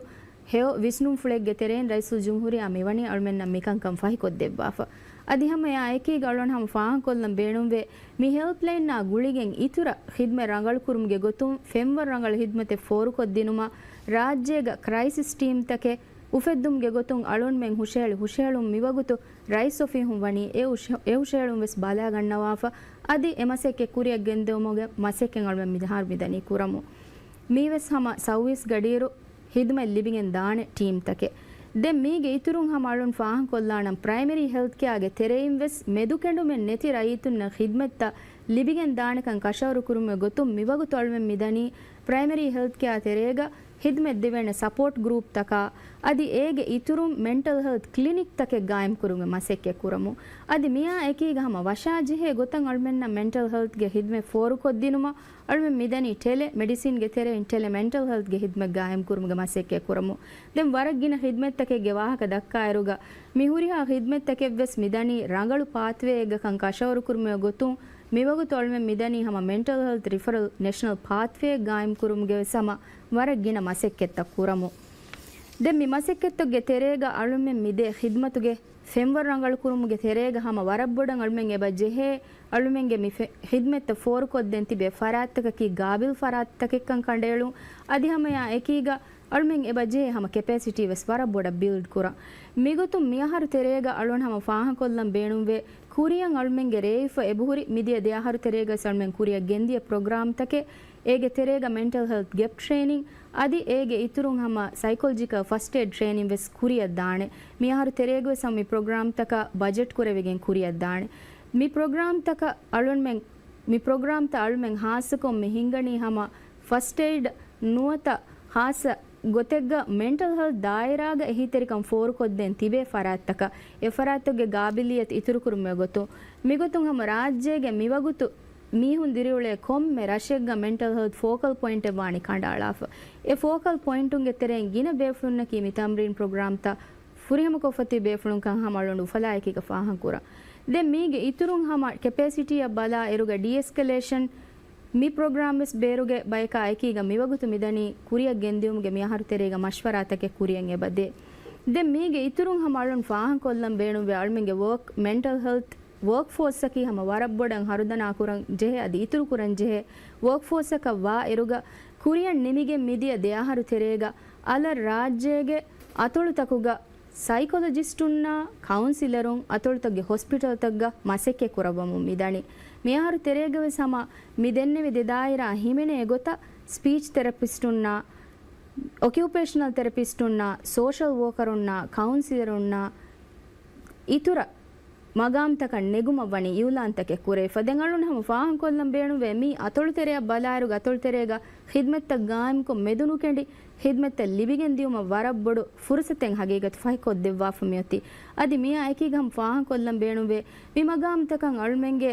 ހެޔޮ ވިސްނުންފުޅެއްގެ ތެރެއިން ރައީސުލްޖުމްހޫރިއްޔާ މިވަނީ އަޅުމެންނަށް މިކަންކަން ފަހިކޮށްދެއްވާފަ. އަދި ހަމަ އެއާ އެކީގަ އަޅުގަނޑު ހަމަ ފާހަގަކޮށްލަން ބޭނުންވޭ، މި ހެލްޕްލައިންއާ ގުޅިގެން އިތުރަށް ޚިދުމަތް ރަނގަޅުކުރުމުގެ ގޮތުން ފެންވަރު ރަނގަޅު ޚިދުމަތެއް ފޯރުކޮށްދިނުމަށް ރާއްޖޭގަ ކްރައިސިސް ޓީމްތަކެއް އުފެއްދުމުގެ ގޮތުން އަޅުންމެން ހުށަހެޅި ހުށަހެޅުން މިވަގުތު ރައީސް އޮފީހުން ވަނީ އެ ހުށަ-، އެ ހުށަހެޅުން ވެސް ބަލާގަންނަވާފަ. އަދި އެ މަސައްކަތް ކުރިއަށް ގެންދެވުމުގެ މަސައްކަތް އަޅުމެން މިހާރު މިދަނީ ކުރަމުން. މީވެސް ހަމަ ސައުވީސް ގަޑިއިރު ޚިދުމަތް ލިބިގެން ދާނެ ޓީމްތަކެއް. ދެން މީގެ އިތުރުން ހަމަ އަޅުން ފާހަގަކޮށްލާނަން ޕްރައިމަރީ ހެލްތް ކެއާގެ ތެރެއިން ވެސް މެދުކެނޑުމެއް ނެތި ރައްޔިތުންނަށް ޚިދުމަތްތައް ލިބިގެން ދާނެކަން ކަށަވަރު ކުރުމުގެ ގޮތުން މިވަގުތު އަޅުމެން މިދަނީ ޕްރައިމަރީ ހެލްތް ކެއާ ތެރޭގަ ޚިދުމަތް ދެވޭނެ ސަޕޯޓް ގްރޫޕްތަކާ އަދި އޭގެ އިތުރުން މެންޓަލް ހެލްތް ކްލިނިކްތަކެއް ގާއިމްކުރުމުގެ މަސައްކަތް ކުރަމުން. އަދި މިއާ އެކީގަ ހަމަ ވަށާޖެހޭ ގޮތަށް އަޅުމެންނަށް މެންޓަލް ހެލްތްގެ ޚިދުމަތް ފޯރުކޮށްދިނުމަށް އަޅުމެން މިދަނީ ޓެލެ މެޑިސިންގެ ތެރެއިން ޓެލެ މެންޓަލް ހެލްތްގެ ޚިދުމަތް ގާއިމްކުރުމުގެ މަސައްކަތް ކުރަމުން. ދެން ވަރަށް ގިނަ ޚިދުމަތްތަކެއްގެ ވާހަކަ ދައްކާއިރުގަ މި ހުރިހާ ޚިދުމަތްތަކެއްވެސް މިދަނީ ރަނގަޅު ޕާތްވޭއެއްގަކަން ކަށަވަރުކުރުމުގެ ގޮތުން މިވަގުތު އަޅުމެން މިދަނީ ހަމަ މެންޓަލް ހެލްތް ރިފަރަލް ނެޝަނަލް ޕާތްވޭއެއް ގާއިމްކުރުމުގެ ވެސް ހަމަ ވަރަށް ގިނަ މަސައްކަތްތައް ކުރަމުން. ދެން މި މަސައްކަތްތަކުގެ ތެރޭގަ އަޅުމެން މި ދޭ ޚިދްމަތުގެ ފެންވަރު ރަނގަޅުކުރުމުގެ ތެރޭގަ ހަމަ ވަރަށް ބޮޑަށް އަޅުމެން އެބަ ޖެހޭ، އަޅުމެންގެ މި ފެ-، ޚިދްމަތްތައް ފޯރުކޮށްދޭން ތިބޭ ފަރާތްތަކަކީ ގާބިލް ފަރާތްތަކެއްކަން ކަނޑައެޅުން. އަދި ހަމަ އެއާ އެކީގަ އަޅުމެން އެބަ ޖެހޭ ހަމަ ކެޕޭސިޓީ ވެސް ވަރަށް ބޮޑަށް ބިލްޑް ކުރަން. މިގޮތުން މިއަހަރު ތެރޭގަ އަޅުން ހަމަ ފާހަގަކޮށްލަން ބޭނުންވޭ، ކުރިއަށް އަޅުމެންގެ ރޭވިފަ އެބަހުރި މިދިޔަ ދެ އަހަރު ތެރޭގަސް އަޅުމެން ކުރިއަށް ގެންދިޔަ ޕްރޮގްރާމްތަކެއް، އޭގެ ތެރޭގަ މެންޓަލް ހެލްތް ގެޕް ޓްރޭނިން، އަދި އޭގެ އިތުރުން ހަމަ ސައިކޮލޮޖިކަލް ފަސްޓް އެއިޑް ޓްރޭނިން ވެސް ކުރިއަށް ދާނެ. މިއަހަރު ތެރޭގަވެސް ހަމަ މި ޕްރޮގްރާމްތަކަށް ބަޖެޓް ކުރެވިގެން ކުރިއަށް ދާނެ. މި ޕްރޮގްރާމްތަކަށް އަޅުމެން، މި ޕްރޮގްރާމްތައް އަޅުމެން ހާއްސަކޮށް މި ހިންގަނީ ހަމަ ފަސްޓް އެއިޑް ނުވަތަ ހާއްސަ ގޮތެއްގަ މެންޓަލް ހެލްތް ދާއިރާގަ އެހީތެރިކަން ފޯރުކޮށްދޭން ތިބޭ ފަރާތްތަކަށް، އެ ފަރާތްތަކުގެ ގާބިލިއްޔަތު އިތުރުކުރުމުގެ ގޮތުން، މިގޮތުން ހަމަ ރާއްޖޭގެ މިވަގުތު މީހުން ދިރިއުޅޭ ކޮންމެ ރަށެއްގަ މެންޓަލް ހެލްތް ފޯކަލް ޕޮއިންޓެއް ވާނީ ކަނޑައަޅާފަ. އެ ފޯކަލް ޕޮއިންޓުންގެ ތެރެއިން ގިނަ ބޭފުޅުންނަކީ މި ތަމްރީން ޕްރޮގްރާމްތައް ފުރިހަމަކޮށްފަ ތިބި ބޭފުޅުންކަން ހަމަ އަޅުގަނޑު އުފަލާއެކީގަ ފާހަގަކުރަން. ދެން މީގެ އިތުރުން ހަމަ ކެޕޭސިޓީއަށް ބަލާ އިރުގަ ޑީއެސްކަލޭޝަން މި ޕްރޮގްރާމް ވެސް ބޭރުގެ ބަޔަކާ އެކީގަ މިވަގުތު މިދަނީ ކުރިއަށް ގެންދިއުމުގެ މި އަހަރު ތެރޭގަ މަޝްވަރާތަކެއް ކުރިއަށް އެބަދޭ. ދެން މީގެ އިތުރުން ހަމަ އަޅުން ފާހަގަކޮށްލަން ބޭނުންވޭ އަޅުމެންގެ ވޯކް، މެންޓަލް ހެލްތް ވޯކް ފޯސްއަކީ ހަމަ ވަރަށް ބޮޑަށް ހަރުދަނާ ކުރަން ޖެހޭ އަދި އިތުރު ކުރަން ޖެހޭ ވޯކް ފޯސްއަކަށް ވާ އިރުގަ ކުރިއަށް ނިމިގެން މިދިޔަ ދެ އަހަރު ތެރޭގަ އަލަށް ރާއްޖޭގެ އަތޮޅުތަކުގަ ސައިކޮލޮޖިސްޓުންނާ ކައުންސިލަރުން އަތޮޅުތަކުގެ ހޮސްޕިޓަލްތަކުގަ މަސައްކަތް ކުރައްވަމުން މިދަނީ. މިއަހަރު ތެރޭގަވެސް ހަމަ މި ދެންނެވި ދެ ދާއިރާ ހިމެނޭ ގޮތަށް ސްޕީޗް ތެރަޕިސްޓުންނާ، އޮކިއުޕޭޝަނަލް ތެރަޕިސްޓުންނާ، ސޯޝަލް ވޯކަރުންނާ، ކައުންސިލަރުންނާ، އިތުރަށް މަގާމްތަކަށް ނެގުމަށް ވަނީ އިއުލާންތަކެއް ކުރެވިފަ. ދެން އަޅުން ހަމަ ފާހަގަކޮށްލަން ބޭނުންވޭ، މީ އަތޮޅުތެރެއަށް ބަލާއިރުގަ އަތޮޅުތެރޭގަ ޚިދްމަތްތައް ގާއިމްކޮށް މެދުނުކެނޑި ޚިދްމަތްތައް ލިބިގެން ދިއުމަށް ވަރަށް ބޮޑު ފުރުސަތެއް ހަގީގަތު ފަހިކޮށްދެއްވާފަ މިއޮތީ. އަދި މިއާ އެކީގަ ހަމަ ފާހަގަކޮށްލަން ބޭނުންވޭ، މި މަގާމްތަކަށް އަޅުމެންގެ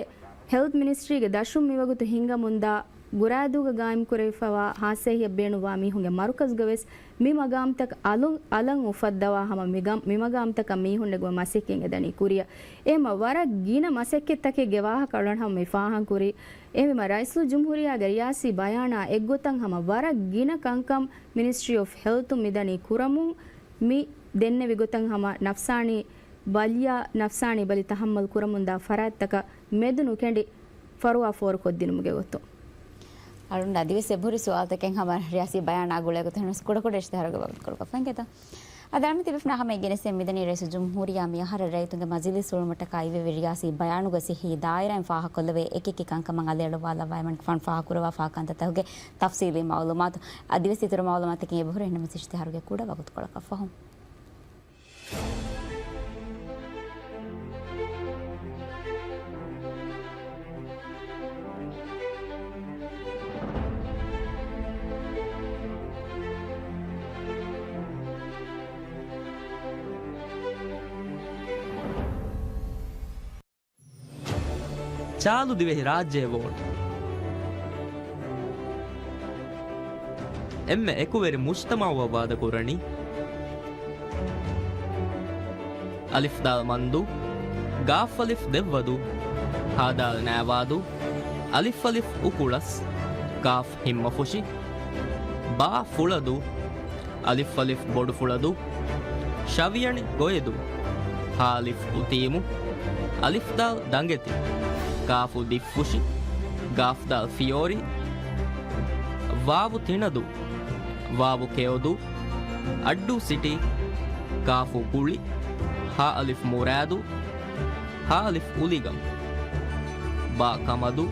ހެލްތް މިނިސްޓްރީގެ ދަށުން މިވަގުތު ހިންގަމުންދާ ގުރާދޫގަ ގާއިމްކުރެވިފަވާ ހާއްސަ އެހީއަށް ބޭނުންވާ މީހުންގެ މަރުކަޒުގަވެސް މި މަގާމްތައް އަލު-، އަލަށް އުފައްދަވާ ހަމަ މި ގަ-، މި މަގާމްތަކަށް މީހުން ނެގުމަށް މަސައްކަތް އެދަނީ ކުރިއަށް. އެހެންމަ ވަރަށް ގިނަ މަސައްކަތްތަކެއްގެ ވާހަކަ އަޅުގަނޑު ހަމަ މި ފާހަގަކުރީ. އެހެންވީމަ ރައީސުލްޖުމްހޫރިއްޔާގެ ރިޔާސީ ބަޔާނާ އެއްގޮތަށް ހަމަ ވަރަށް ގިނަ ކަންކަން މިނިސްޓްރީ އޮފް ހެލްތުން މިދަނީ ކުރަމުން، މި ދެންނެވި ގޮތަށް ހަމަ ނަފްސާނީ ބަލިޔާ ނަފްސާނީ ބަލި ތަހައްމަލް ކުރަމުންދާ ފަރާތްތަކަށް މެދު ނުކެނޑި ފަރުވާ ފޯރުކޮށްދިނުމުގެ ގޮތުން. އަޅުން އަދިވެސް އެބަހުރި ސުވާލުތަކެއް ހަމަ ރިޔާސީ ބަޔާނާ ގުޅޭ ގޮތުން ކުޑަކުޑަ އިޝްތިހާރުގެ ބައްދަލުކޮށްފަ އިނގޭތޯ. އަދި އަޅުމެން ތިބެފުނާ ހަމަ އެނގެނެސް މިދަނީ ރައީސުލްޖުމްހޫރިއްޔާ މިއަހަރަށް ރައްޔިތުންގެ މަޖިލީސް ހުޅުމަށްޓަކާ އިވެވި ރިޔާސީ ބަޔާނުގަ ސިއްހީ ދާއިރާއިން ފާހަގަކޮށްލެވޭ އެކިއެކި ކަންކަމަށް އަލިއަޅުއްވާލައްވާ އެމަނިކުފާނު ފާހަގަކުރައްވާފާ ކަންތައްތަކުގެ ތަފްސީލީ މައުލޫމާތު އަދިވެސް އިތުރު މައުލޫމާތަކީ އެބަހުރި އެހެންނަމަ އިޝްތިހާރުގެ ކުޑަ ވަގުތުކޮޅަކަށް ފަހުން. ޗާލު ދިވެހި ރާއްޖޭ ވޯޓް. އެންމެ އެކުވެރި މުޖްތަމަޢުއަށް ވާދަކުރަނީ. އަލިފް ދާލް މަންދު، ގާފް އަލިފް ދެއްވަދު، ހާ ދާލް ނާވާދު، އަލިފް އަލިފް އުކުޅަސް، ކާފް ހިންމަފުށި، ބާ ފުޅަދު، އަލިފް އަލިފް ބޮޑުފުޅަދު، ޝަވިޔަނި ގޮއެދު، ހާ އަލިފް އުތީމު، އަލިފް ދާލް ދަނގެތި، ކާފު ދިއްފުށި، ގާފް ދާލް ފިޔޯރި، ވާވު ތިނަދު، ވާވު ކެޔޮދު، އައްޑޫ ސިޓީ، ކާފު ގުޅި، ހާ އަލިފް މުރާދު، ހާ އަލިފް އުލިގަން، ބާ ކަމަދު،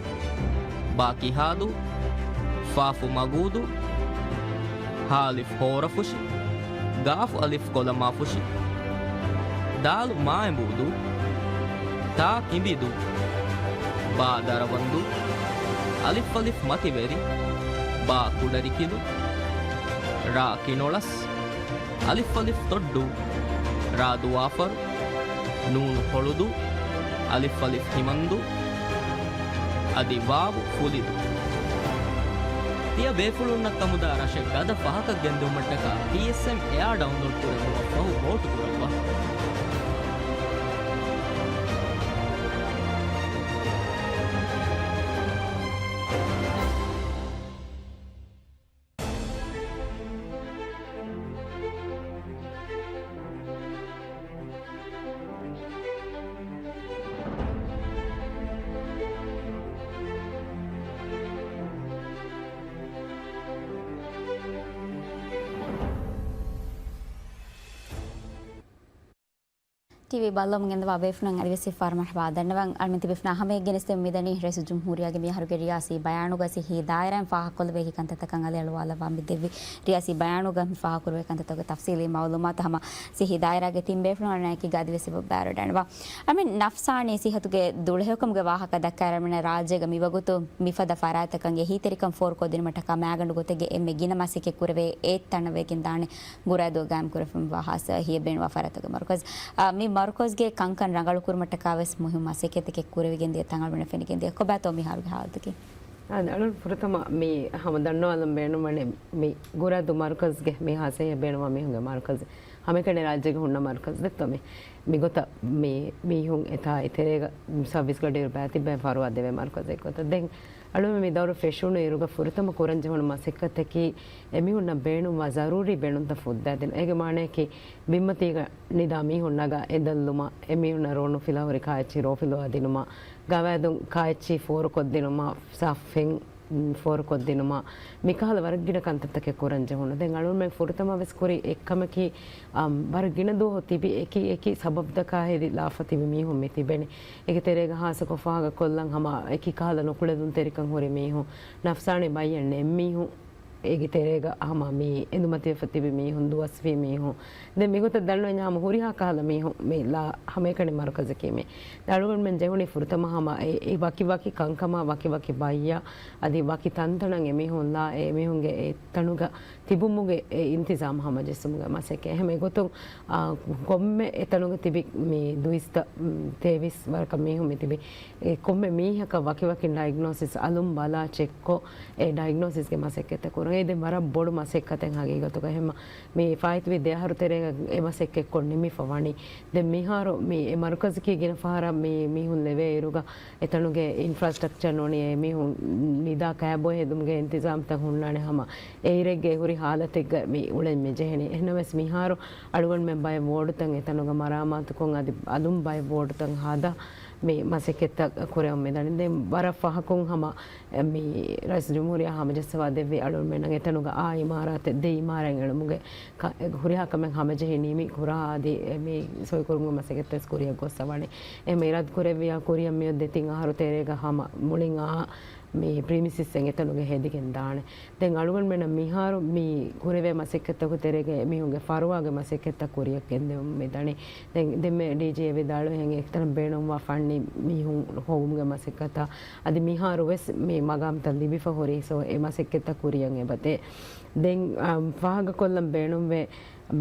ބާ ކިހާދު، ފާފު މަގޫދު، ހާ އަލިފް ހޯރަފުށި، ގާފު އަލިފް ކޮލަމާފުށި، ދާލު މާއެނބޫދު، ތާ ކިނބިދު، ބާ ދަރަވަންދު، އަލިފް އަލިފް މަތިވެރި، ބާ ކުޑަރިކިލު، ރާ ކިނޮޅަސް، އަލިފް އަލިފް ތޮއްޑު، ރާ ދުވާފަރު، ނޫނު ކޮޅުދު، އަލިފް އަލިފް ހިމަންދު، އަދި ވާވު ފުލިދު. ތިޔަ ބޭފުޅުންނަށް ކަމުދާ ރަށެއް ގަދަ ފަހަކަށް ގެންދިއުމަށްޓަކާ ޕީއެސްއެމް އެއާ ޑައުންލޯޑް ކުރެއްވުމަށްފަހު ވޯޓު ކުރައްވާ. ޓީވީ ބައްލަވަމުން ގެންދަވާ ބޭފުޅުންނަށް އަދިވެސް އެއްފަހަރު މަރުޙަބާ ދަންނަވަން. އަޅުމެން ތިބޭފުޅުންނާ ހަމައެއްގެ ނެސްދެމުން މިދަނީ ރައީސުލްޖުމްހޫރިއްޔާގެ މިއަހަރުގެ ރިޔާސީ ބަޔާނުގައި ސިއްހީ ދާއިރާއިން ފާހަގަކޮށްލެވޭ ކަންތައްތަކަށް އަލިއަޅުވާލައްވާ މިދެއްވި ރިޔާސީ ބަޔާނުގަ މި ފާހަގަކުރެވޭ ކަންތަތަކުގެ ތަފްސީލީ މައުލޫމާތު ހަމަ ސިއްހީ ދާއިރާގެ ތިން ބޭފުޅުން އަޅުގަނޑަކީގަ އަދިވެސް އެބަ ބައިވެރިވެ ދަންނަވާ. އަޅުމެން ނަފްސާނީ ސިއްހަތުގެ ދުޅަހެޔޮކަމުގެ ވާހަކަ ދައްކާއިރު އަޅުމެންނަށް ރާއްޖޭގަ މިވަގުތު މިފަދަ ފަރާތްތަކަށް އެހީތެރިކަން ފޯރުކޮށްދިނުމަށްޓަކާ މައިގަނޑު ގޮތެއްގެ އެންމެ ގިނަ މަސައްކަތް ކުރެވޭ އެއް ތަނަށް ވެގެންދާނެ ގުރައިދޫ ގާއިމްކުރެވިފައިވާ ހާއްސަ އެހީއެއް ބޭނުންވާ ފަރާތުގެ މަރުކަޒު. އާ، މި މަރުކަޒުގެ ކަންކަން ރަނގަޅުކުރުމަށްޓަކާވެސް މުހިއްމު މަސައްކަތްތަކެއް ކުރެވިގެންދިޔަ ތަން އަޅުގަނޑަށް ފެނިގެންދިޔަ. ކޮބާތޯ މިހާރުގެ ހާލަތަކީ؟ އާ، އަޅުން ފުރަތަމަ މި ހަމަ ދަންނަވާލަން ބޭނުންވަނީ މި ގުރައިދޫ މަރުކަޒުގެ މި ހާއްސަ އެހީއެއް ބޭނުންވާ މީހުންގެ މަރުކަޒު. ހަމައެކަނި ރާއްޖޭގަ ހުންނަ މަރުކަޒު ދެއްތޯ މި. މިގޮތަށް މި މީހުން އެތާ އެތެރޭގަ ސައުވީސް ގަޑިއިރު ބައިތިއްބައި ފަރުވާ ދެވޭ މަރުކަޒެއް ގޮތަށް. ދެން އަޅުމެން މި ދައުރު ފެށުނު އިރުގަ ފުރަތަމަ ކުރަންޖެހުނު މަސައްކަތަކީ އެމީހުންނަށް ބޭނުންވާ ޒަރޫރީ ބޭނުންތައް ފުއްދާދިނުން. އޭގެ މާނަޔަކީ ބިންމަތީގަ ނިދާ މީހުން ނަގާ އެދަށްލުމަށް، އެމީހުންނަށް ރޯނު ފިލާހުރި ކާއެއްޗިހި ރޯފިލުވާދިނުމަށް، ގަވާއިދުން ކާއެއްޗިހި ފޯރުކޮށްދިނުމަށް، ސާފް ފެން ފޯރުކޮށްދިނުމަށް، މިކަހަލަ ވަރަށް ގިނަ ކަންތައްތަކެއް ކުރަން ޖެހުނު. ދެން އަޅުގަނޑުމެން ފުރަތަމަވެސް ކުރި އެއްކަމަކީ، އަމް، ވަރަށް ގިނަ ދުވަހު ތިބި އެކި އެކި ސަބަބުތަކާ ހެދި ލާފަ ތިބި މީހުން މި ތިބެނީ. އޭގެ ތެރޭގަ ހާއްސަކޮށް ފާހަގަކޮށްލަން ހަމަ އެކި ކަހަލަ ނުކުޅެދުންތެރިކަން ހުރި މީހުން، ނަފްސާނީ ބައްޔެއް ނެތް މީހުން، އޭގެ ތެރޭގަ ހަމަ މި އެނދުމަތިވެފަ ތިބި މީހުން، ދުވަސްވީ މީހުން، ދެން މިގޮތަށް ދަންނަވަންޏާ ހަމަ ހުރިހާ ކަހަލަ މީހުން މި ލާ ހަމައެކަނި މަރުކަޒަކީ މި. އަޅުގަނޑުމެން ޖެހުނީ ފުރަތަމަ ހަމަ އެ، އެ ވަކި ވަކި ކަންކަމާ ވަކި ވަކި ބައްޔާ އަދި ވަކި ތަންތަނަށް އެމީހުން ލާ އެ އެމީހުންގެ އެ ތަނުގަ ތިބުމުގެ އެ އިންތިޒާމް ހަމަޖެއްސުމުގެ މަސައްކަތް. އެހެން އެގޮތުން، އާ، ކޮންމެ އެތަނުގަ ތިބި މި ދުއިސައްތަ، މް، ތޭވީސް ވަރަކަށް މީހުން މި ތިބި. އެ ކޮންމެ މީހަކަށް ވަކި ވަކިން ޑައިގްނޯސިސް އަލުން ބަލާ ޗެކްކޮށް، އެ ޑައިގްނޯސިސްގެ މަސައްކަތްތައް ކުރުން. އެ ދެން ވަރަށް ބޮޑު މަސައްކަތެއް ހަގީގަތުގަ. އެހެންމަ މި ފާއިތުވި ދެ އަހަރު ތެރޭގަ އެ މަސައްކަތްކޮށް ނިމިފަ ވަނީ. ދެން މިހާރު މި އެ މަރުކަޒަކީ ގިނަ ފަހަރަށް މި މީހުން ލެވޭ އިރުގަ އެތަނުގެ އިންފްރާސްޓްރަކްޗަރ ނޫނީ އެމީހުން ނިދާ ކާބޯ ހެދުމުގެ އިންތިޒާމްތައް ހުންނާނެ ހަމަ އެއިރެއްގަ އެ ހުރި ހާލަތެއްގަ މި އުޅެން މި ޖެހެނީ. އެހެނަސް މިހާރު އަޅުގަނޑުމެން ބައެއް ވޯޑުތައް އެތަނުގަ މަރާމާތުކޮށް އަދި އަލުން ބައެއް ވޯޑުތައް ހަދާ މި މަސައްކަތްތައް ކުރެވެމުން މިދަނީ. ދެން ވަރަށް ފަހަކުން ހަމަ މި ރައީސުލްޖުމްހޫރިއްޔާ ހަމަޖައްސަވާ ދެއްވި އަޅުގަނޑުމެންނަށް އެތަނުގަ އާ އިމާރާތެއް ދެ އިމާރާތް އެޅުމުގެ ކަ-، ހުރިހާ ކަމެއް ހަމަޖެހި ނިމި ކުރާ އަދި އެ މި ސޮއިކުރުމުގެ މަސައްކަތް ކުރިއަށް ގޮއްސަވަނީ. އެ އިރާދަ ކުރެއްވިޔާ ކުރިއަށް މިއޮތް ދެތިން އަހަރު ތެރޭގަ ހަމަ މުޅިން އާ މި ޕްރިމިސިސް އެތަނުގަ ހެދިގެން ދާނެ. ދެން އަޅުގަނޑުމެންނަށް މިހާރު މި ކުރެވޭ މަސައްކަތްތަކުގެ ތެރޭގަ އެމީހުންގެ ފަރުވާގެ މަސައްކަތްތައް ކުރިއަށް ގެންދެވުމުން މިދަނީ. ދެން ދެންމެ ޑީޖީ އެ ވިދާޅުވި ހެން އެތަނަށް ބޭނުންވާ ފަންނީ މީހުން ހޮވުމުގެ މަސައްކަތާ އަދި މިހާރު ވެސް މި މަގާމްތައް ލިބިފަ ހުރީ. ސޯ އެ މަސައްކަތްތައް ކުރިއަށް އެބަދޭ. ދެން، އާ، ފާހަގަކޮށްލަން ބޭނުންވޭ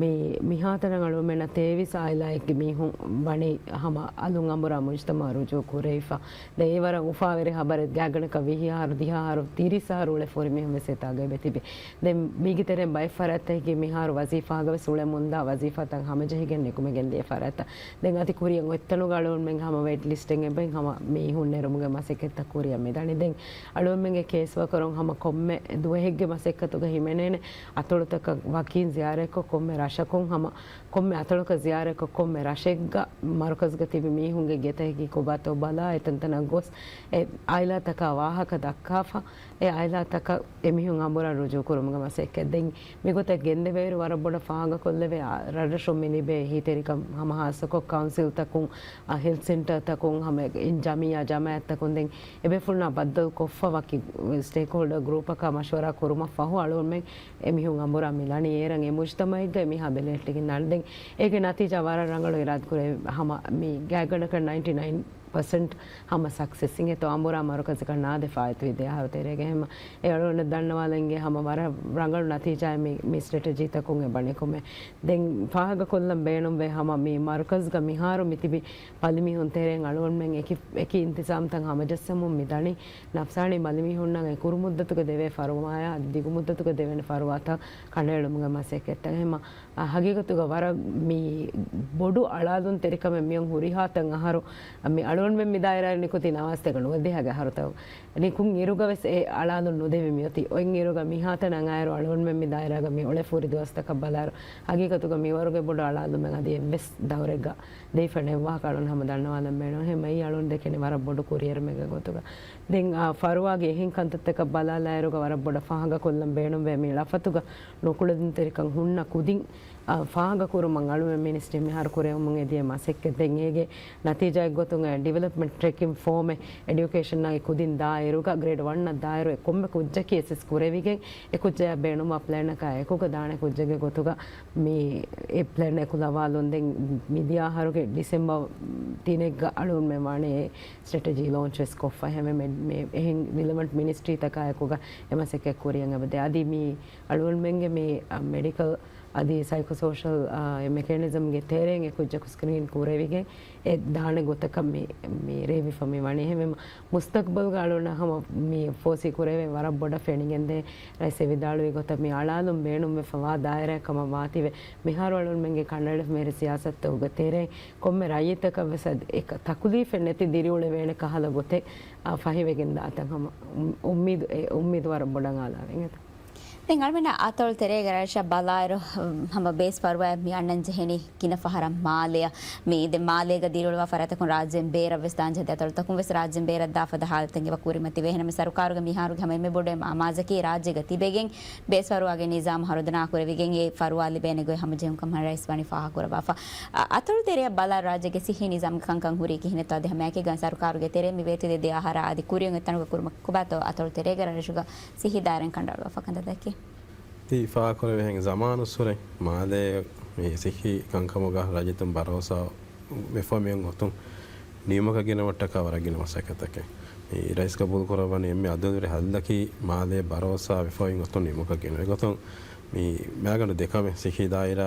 މި، މިހާތަނަށް އަޅުގަނޑުމެންނަށް ތޭވީސް އާއިލާއެއްގެ މީހުން ވަނީ ހަމަ އަލުން އަނބުރާ މުޖުތަމަޢަށް ރުޖޫޢަ ކުރެވިފަ. ދެން އެ ވަރަށް އުފާވެރި ޚަބަރެއް. ގާތްގަނޑަކަށް ވިހި އަހަރު، ދިހަ އަހަރު، ތިރީސް އަހަރު އުޅޭ ފުރި މީހުން ވެސް އެތާގަ އެބަ ތިބި. ދެން މީގެ ތެރެއިން ބައެއް ފަރާތްތަކަކީ މިހާރު ވަޒީފާގަ ވެސް އުޅެމުންދާ ވަޒީފާތައް ހަމަޖެހިގެން ނިކުމެގެން ދިޔަ ފަރާތްތައް. ދެން އަދި ކުރިއަށް އޮތްތަނުގަ އަޅުގަނޑުމެން ހަމަ ވެއިޓް ލިސްޓެއް އެބައި ހަމަ މީހުން ނެރުމުގެ މަސައްކަތްތައް ކުރިއަށް މިދަނީ. ދެން އަޅުގަނޑުމެންގެ ކޭސް ވަކަރުން ހަމަ ކޮންމެ ދުވަހެއްގެ މަސައްކަތުގަ ހިމެނޭނެ އަތޮޅުތަކަށް ވަކިން ޒިޔާރަތްކޮށް، ކޮންމެ ރަށަކުން ހަމަ، ކޮންމެ އަތޮޅަކަށް ޒިޔާރަތްކޮށް، ކޮންމެ ރަށެއްގަ މަރުކަޒުގަ ތިބި މީހުންގެ ގެތަކަކީ ކޮބާތޯ ބަލާ، އެތަންތަނަށް ގޮސް، އެ އާއިލާތަކާ ވާހަކަ ދައްކާފަ، އެ އާއިލާތަކަށް އެމީހުން އަނބުރާ ރުޖޫޢަ ކުރުމުގެ މަސައްކަތް. ދެން މިގޮތަށް ގެންދެވޭއިރު ވަރަށް ބޮޑަށް ފާހަގަކޮށްލެވޭ، އާ، ރަށްރަށުން މި ލިބޭ އެހީތެރިކަން ހަމަ ހާއްސަކޮށް ކައުންސިލްތަކުން، އާ، ހެލްތް ސެންޓަރތަކުން، ހަމަ އެ ޖަމިއްޔާ ޖަމާއަތްތަކުން ދެން އެބޭފުޅުންނާ ބައްދަލުކޮށްފަ ވަކި ސްޓޭކްހޯލްޑަރ ގްރޫޕަކާ މަޝްވަރާ ކުރުމަށް ފަހު އަޅުގަނޑުމެން އެމީހުން އަނބުރާ މި ލަނީ. އޭރަށް އެ މުޖްތަމަޢެއްގައި މިހާ ބެލެހެއްޓިގެން ދާނެ. ދެން އޭގެ ނަތީޖާ ވަރަށް ރަނގަޅު އިރާދަ ކުރެ ހަމަ މި ގާތްގަނޑަކަށް ނައިންޓީ ނައިން ޕަސެންޓް ހަމަ ސަކްސެސް އިނގޭތޯ އަނބުރާ މަރުކަޒަކަށް ނާދެ ފާއިތުވި ދެ އަހަރު ތެރޭގަ. އެހެން އެ އަޅުގަނޑަށް ދަންނަވާލަން އިނގޭ ހަމަ ވަރަށް ރަނގަޅު ނަތީޖާއެއް މި، މި ސްޓްރެޓެޖީތަކުން އެބަ ނިކުމެ. ދެން ފާހަގަކޮށްލަން ބޭނުންވޭ ހަމަ މި މަރުކަޒުގަ މިހާރު މި ތިބި ބަލިމީހުން ތެރެއިން އަޅުގަނޑުމެން އެކި، އެކި އިންތިޒާމްތައް ހަމަޖައްސަމުން މި ދަނީ. ނަފްސާނީ ބަލިމީހުންނަށް އެ ކުރު މުއްދަތުގަ ދެވޭ ފަރުވާޔާ އަދި ދިގު މުއްދަތުގަ ދެވޭނެ ފަރުވާތައް ކަނޑައެޅުމުގެ މަސައްކަތްތައް. އެހެންމަ، އާ، ހަގީގަތުގަ ވަރަށް މި ބޮޑު އަޅާލުންތެރިކަމެއް މިއޮން ހުރިހާ ތަން އަހަރު މި އަޅުގަނޑުމެން މި ދާއިރާއަށް ނިކުތީ ނަވާސްތޭކަ ނުވަދިހަގެ އަހަރުތައް ނިކުން އިރުގަ ވެސް އެ އަޅާލުން ނުދެވި މިއޮތީ. އޮތް އިރުގަ މިހާތަނަށް އައިރު އަޅުގަނޑުމެން މި ދާއިރާގަ މި އުޅޭ ފުރި ދުވަސްތަކަށް ބަލާއިރު، ހަގީގަތުގަ މިވަރުގެ ބޮޑު އަޅާލުމެއް އަދި އެއްވެސް ދައުރެއްގަ ދެވިފަ ނެއްވާކަށް އަޅުން ހަމަ ދަންނަވާލަން ބޭނުން. އެހެންމަ އެއީ އަޅުން ދެކެނީ ވަރަށް ބޮޑު ކުރިއެރުމެއްގެ ގޮތުގަ. ދެން، އާ، ފަރުވާގެ އެހެން ކަންތައްތަކަށް ބަލާލާއިރުގަ ވަރަށް ބޮޑަށް ފާހަގަކޮށްލަން ބޭނުންވޭ މި ޅަފަތުގަ ނުކުޅެދުންތެރިކަން ހުންނަ ކުދިން އާ، ފާހަގަކުރުމަށް އަޅުމެން މިނިސްޓްރީ މިހާރު ކުރެވެމުން އެދިޔަ މަސައްކަތް. ދެން އޭގެ ނަތީޖާއެއްގޮތުން އެ ޑިވެލޮޕްމަންޓް ޓްރެކިން ފޯމެއް އެޑިއުކޭޝަންއާއި ކުދިން ދާއިރުގަ ގްރޭޑް ވަންއަށް ދާއިރު އެ ކޮންމެ ކުއްޖަކީ އެސެސް ކުރެވިގެން އެ ކުއްޖަޔަށް ބޭނުންވާ ޕްލޭނަކާ އެކުގަ ދާނެ ކުއްޖެއްގެ ގޮތުގަ މި އެ ޕްލޭން އެކުލަވާލުން. ދެން މިދިޔަ އަހަރުގެ ޑިސެމްބަރ ތިނެއްގަ އަޅުގަނޑުމެން ވާނެ އެ ސްޓްރެޓެޖީ ލޯންޗް ވެސް ކޮށްފަ. އެހެންވެ މެ-، މެ-، އެހެން ރިލެވަންޓް މިނިސްޓްރީތަކާ އެކުގަ އެ މަސައްކަތް ކުރިޔަށް އެބަދޭ. އަދި މި އަޅުގަނޑުމެންގެ މި، އަ، މެޑިކަލް އަދި ސައިކޯ ސޯޝަލް، އާ، އެ މެކޭނިޒަމްގެ ތެރެއިން އެ ކުއްޖަކު ސްކްރީން ކުރެވިގެން އެ ދާނެ ގޮތަކަށް މި، މި ރޭވިފަ މި ވަނީ. އެހެންވެ މުސްތަޤްބަލްގަ އަޅުގަނޑަށް ހަމަ މި ފޯސީ ކުރެވޭ ވަރަށް ބޮޑަށް ފެނިގެންދޭ. ރައީސް އެ ވިދާޅުވި ގޮތަށް މި އަޅާލުން ބޭނުންވެފަ ވާ ދާއިރާއެއް ކަމަށް ވާތީވެ މިހާރު އަޅުގަނޑުމެންގެ ކަނޑައެޅިފަ މިހިރި ސިޔާސަތުގެ ތެރެއިން ކޮންމެ ރައްޔިތަކަށް ވެސް އަދި އެ ތަކުލީފެއް ނެތި ދިރިއުޅެވޭނެ ކަހަލަ ގޮތެއް، އާ، ފަހިވެގެން ދާތަން ހަމަ އު-، އުއްމީދު، އެ އުއްމީދު ވަރަށް ބޮޑަށް އާލާވެގެން އެތަ؟ ދެން އަޅުމެންނަށް އަތޮޅު ތެރޭގަ ރަށަށް ބަލާއިރު، ހަމަ ބޭސް ފަރުވާއެއް މި އަންނަން ޖެހެނީ ގިނަ ފަހަރަށް މާލެއަށް. މި ދެ މާލޭގަ ދިރިއުޅުވާ ފަރާތަކުން ރާއްޖޭން ބޭރަށް ވެސް ދާން ޖެހޭ. އަތޮޅުތަކުން ވެސް ރާއްޖޭން ބޭރަށް ދާ ފަދަ ހާލަތެއް އެބަ ކުރިމަތިވޭ. އެހެންނަމަވެސް ސަރުކާރުގެ މިހާރުގެ ހަމަ އެންމެ ބޮޑު އެއް އަމާޒަކީ ރާއްޖޭގަ ތިބެގެން ބޭސް ފަރުވާގެ ނިޒާމު ހަރުދަނާ ކުރެވިގެން އެ ފަރުވާ ލިބޭނެ ގޮތް ހަމަޖެހުން ކަމަށް ރައީސް ވަނީ ފާހަގަކުރައްވާފަ. އަ-، އަތޮޅު ތެރެއަށް ބަލާ ރާއްޖޭގެ ސިއްހީ ނިޒާމުގެ ކަންކަން ހުރީ ކިހިނެއްތޯ އަދި ހަމައެކީގަ ސަރުކާރުގެ ތެރޭ މި ވޭތުވެ ދެ އަހަރާ އަދި ކުރިއަށް އޮތް ތަނުގަ ކުރުމަށް ކޮބާތޯ އަތޮޅު ތެރޭގަ ރަށުގަ ސިއްހީ ދާއިރާއިން ކަނޑައަޅުވާފަ ކަންތައްތަކެއް؟ ތި ފާހަގަކުރެވޭހެން ޒަމާނުއްސުރެ މާލޭ މި ސިއްހީ ކަންކަމުގަ ރައްޔިތުން ބަރޯސާ ވެފަ މިއޮން ގޮތުން ނިމުމަކަށް ގެނައުމަށްޓަކާ ވަރަށް ގިނަ މަސައްކަތްތަކެއް. މި ރައީސް ގަބޫލު ކުރައްވަނީ އެންމެ އަދުލުވެރި ހައްލަކީ މާލޭ ބަރޯސާ ވެފަ އޮތް ގޮތުން ނިމުމަކަށް ގެނައުމަށް. އެގޮތުން މި މާގަނޑު ދެ ކަމެއް ސިއްހީ ދާއިރާ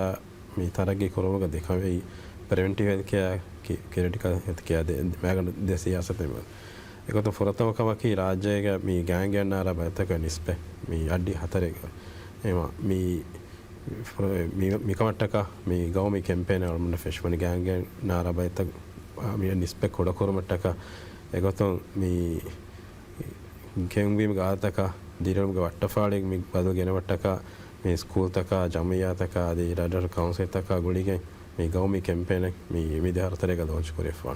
މި ތަރައްގީ ކުރުމުގަ ދެ ކަމެއް ޕްރިވެންޓިވް ހެލްތް ކެއާ، ކި-، ކްރިޓިކަލް ހެލްތް ކެއާ ދެ މާގަނޑު ދެ ސިޔާސަތެއް. އެގޮތުން ފުރަތަމަ ކަމަކީ ރާއްޖޭގަ މި ގާނގްގެ އަންނާރާ ބަލިތަކުގެ ނިސްބަތް މި އައްޑި ހަތަރެއް. އެމަ މި ފުރ-، މި، މިކަމަށްޓަކާ މި ގައުމީ ކެމްޕޭނެއް އަޅުމެންނަށް ފެށުމަނީ ގާނގްގެ އަންނާރާ ބަލިތައް މި ނިސްބަތް ކުޑަކުރުމަށްޓަކާ. އެގޮތުން މި ކެއުންވީމަ ގާތަކަށް ދިރިއުޅުމުގެ ވައްޓަފާޅި މި ބަދަލު ގެނައުމަށްޓަކާ މި ސްކޫލްތަކާ، ޖަމިއްޔާތަކާ އަދި ރަށްރަށު ކައުންސިލްތަކާ ގުޅިގެން މި ގައުމީ ކެމްޕޭނެއް މި މިދި އަހަރު ތެރޭގަ ލޯންޗް ކުރެވިފަ.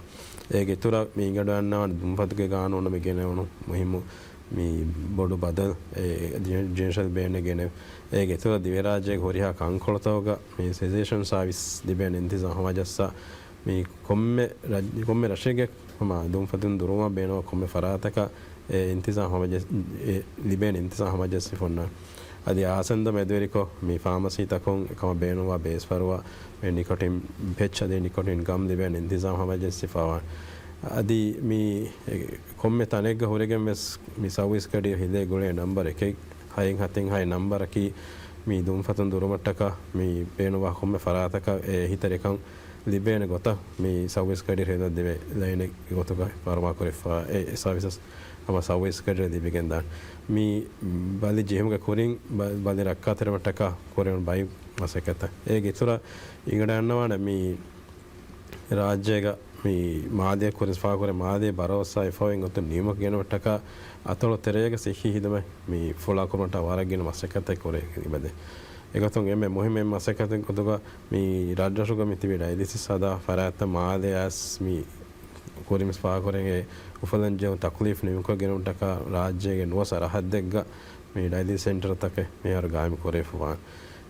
އޭގެ އިތުރަށް މި އިނގަނޑު އަންނަވާނެ ދުންފަތުގެ ގާނޫނަށް މި ގެނެވުނު މުހިއްމު މި ބޮޑު ބަދަލު، އެ، ޖެ-، ޖެނެރަލް ބޭން ގެނެވުނު. އޭގެ އިތުރަށް ދިވެހިރާއްޖޭގެ ހުރިހާ ކަންކޮޅުތަކުގަ މި ސެނިޓޭޝަން ސާވިސް ލިބޭނެ އިންތިޒާމް ހަމަޖައްސާ މި ކޮންމެ ރައް-، ކޮންމެ ރަށެއްގެ ހަމަ ދުންފަތުން ދުރުވާ ބޭނުން ކޮންމެ ފަރާތަކަށް އެ އިންތިޒާމް ހަމަޖެ-، އެ ލިބޭނެ އިންތިޒާމް ހަމަޖެއްސިފަ އޮންނާނެ. އަދި އާސަންދަ މެދުވެރިކޮށް މި ފާމަސީތަކުން އެކަމަށް ބޭނުންވާ ބޭސް ފަރުވާ މި ނިކޮޓިން ޕެޗް އަދި ނިކޮޓިން ގަމް ލިބޭނެ އިންތިޒާމް ހަމަޖެއްސިފަ އޮންނާނެ. އަދި މި ކޮންމެ ތަނެއްގަ ހުރެގެން ވެސް މި ސައުވީސް ގަޑި ހިލޭ ގުޅޭ ނަންބަރ އެކެއް ހައެއް ހަތެއް ހައެއް ނަންބަރަކީ މި ދުންފަތުން ދުރުމަށްޓަކާ މި ބޭނުންވާ ކޮންމެ ފަރާތަކަށް އެ އެހީތެރިކަން ލިބޭނެ ގޮތަށް މި ސައުވީސް ގަޑި ހިލަ ދެވޭ ލައިނެއް ގޮތުގަ ފަރުވާ ކުރެފަ އެ ސަރވިސަސް ހަމަ ސައުވީސް ގަޑި ލިބިގެން ދާނެ. މި ބަލި ޖެހުމުގެ ކުރިން ބަ-، ބަލި ރައްކާތެރިވުމަށްޓަކާ ކުރެވުނު ބައި މަސައްކަތަށް. އޭގެ އިތުރަށް އިނގަނޑަށް އަންނަވާނެ މި ރާއްޖޭގަ މި މާލޭ ކުރިން ފާހަގަކުރެ މާލޭ ބަރޯސާ އެފައި އޮތް ގޮތުން ނިމުމަކަށް ގެނައުމަށްޓަކާ އަތޮޅު ތެރޭގަ ސިއްހީ ހިދުމަތް މި ފުޅާކުރުމަށްޓަކާ ވަރަށް ގިނަ މަސައްކަތެއް ކުރެވިގެން އެބަދޭ. އެގޮތުން އެންމެ މުހިއްމު މަސައްކަތެއް ގޮތުގަ މި ރަށްރަށުގަ މި ތިބި ޑަޔަލިސިސް ހަދާ ފަރާތްތައް މާލެ އައިސް މި ކުރިން ފާހަގަކުރެން އެ އުފަލަން ޖެހުނު ތަކުލީފް ނިމުކޮށް ގެނުމަށްޓަކާ ރާއްޖޭގެ ނުވަސަ ރަށްތަކުގަ މި ޑަޔަލިސިސް ސެންޓަރތަކެއް މިހާރު ގާއިމް ކުރެވިފަ ވާނެ.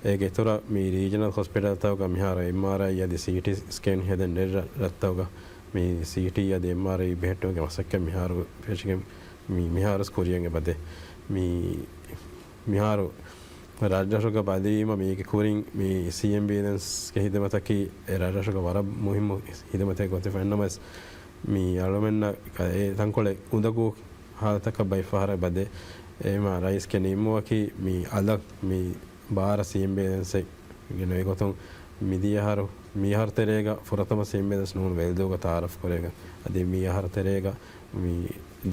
އޭގެ އިތުރަށް މި ރީޖަނަލް ހޮސްޕިޓަލްތަކުގަ މިހާރު އެމްއާރްއައި އަދި ސީޓީ ސްކޭން ހެދެން ނެތް ރަށްތަކުގަ މި ސީޓީ އަދި އެމްއާރްއައި ބެހެއްޓުމުގެ މަސައްކަތް މިހާރު ފެށިގެން މި މިހާރުވެސް ކުރިޔަށް އެބަދޭ. މި މިހާރު ރަށްރަށުގަ ބަލީމަ މީގެ ކުރިން މި ސީއެމް ބިލެންސްގެ ހިދުމަތަކީ އެ ރަށްރަށުގަ ވަރަށް މުހިއްމު ހިދުމަތެއް ގޮތެއް ފެންނަމަވެސް، މި އަޅުމެންނަށް އެ ތަންކޮޅެއް އުނދަގޫ ހާލަތަކަށް ބައި ފަހަރަށް އެބަދޭ. އެހެންވީމަ ރައީސްގެ ނިންމުމަކީ މި އަލަށް މި ބާރަ ސީއެމް ބިލެންސެއް ގެނެވޭ ގޮތުން މިދިޔަ އަހަރު، މި އަހަރު ތެރޭގަ ފުރަތަމަ ސީއެމް ބިލެންސް ނޫން ވެލްދޫގަ ތައާރަފް ކުރޭގަ، އަދި މި އަހަރު ތެރޭގަ މި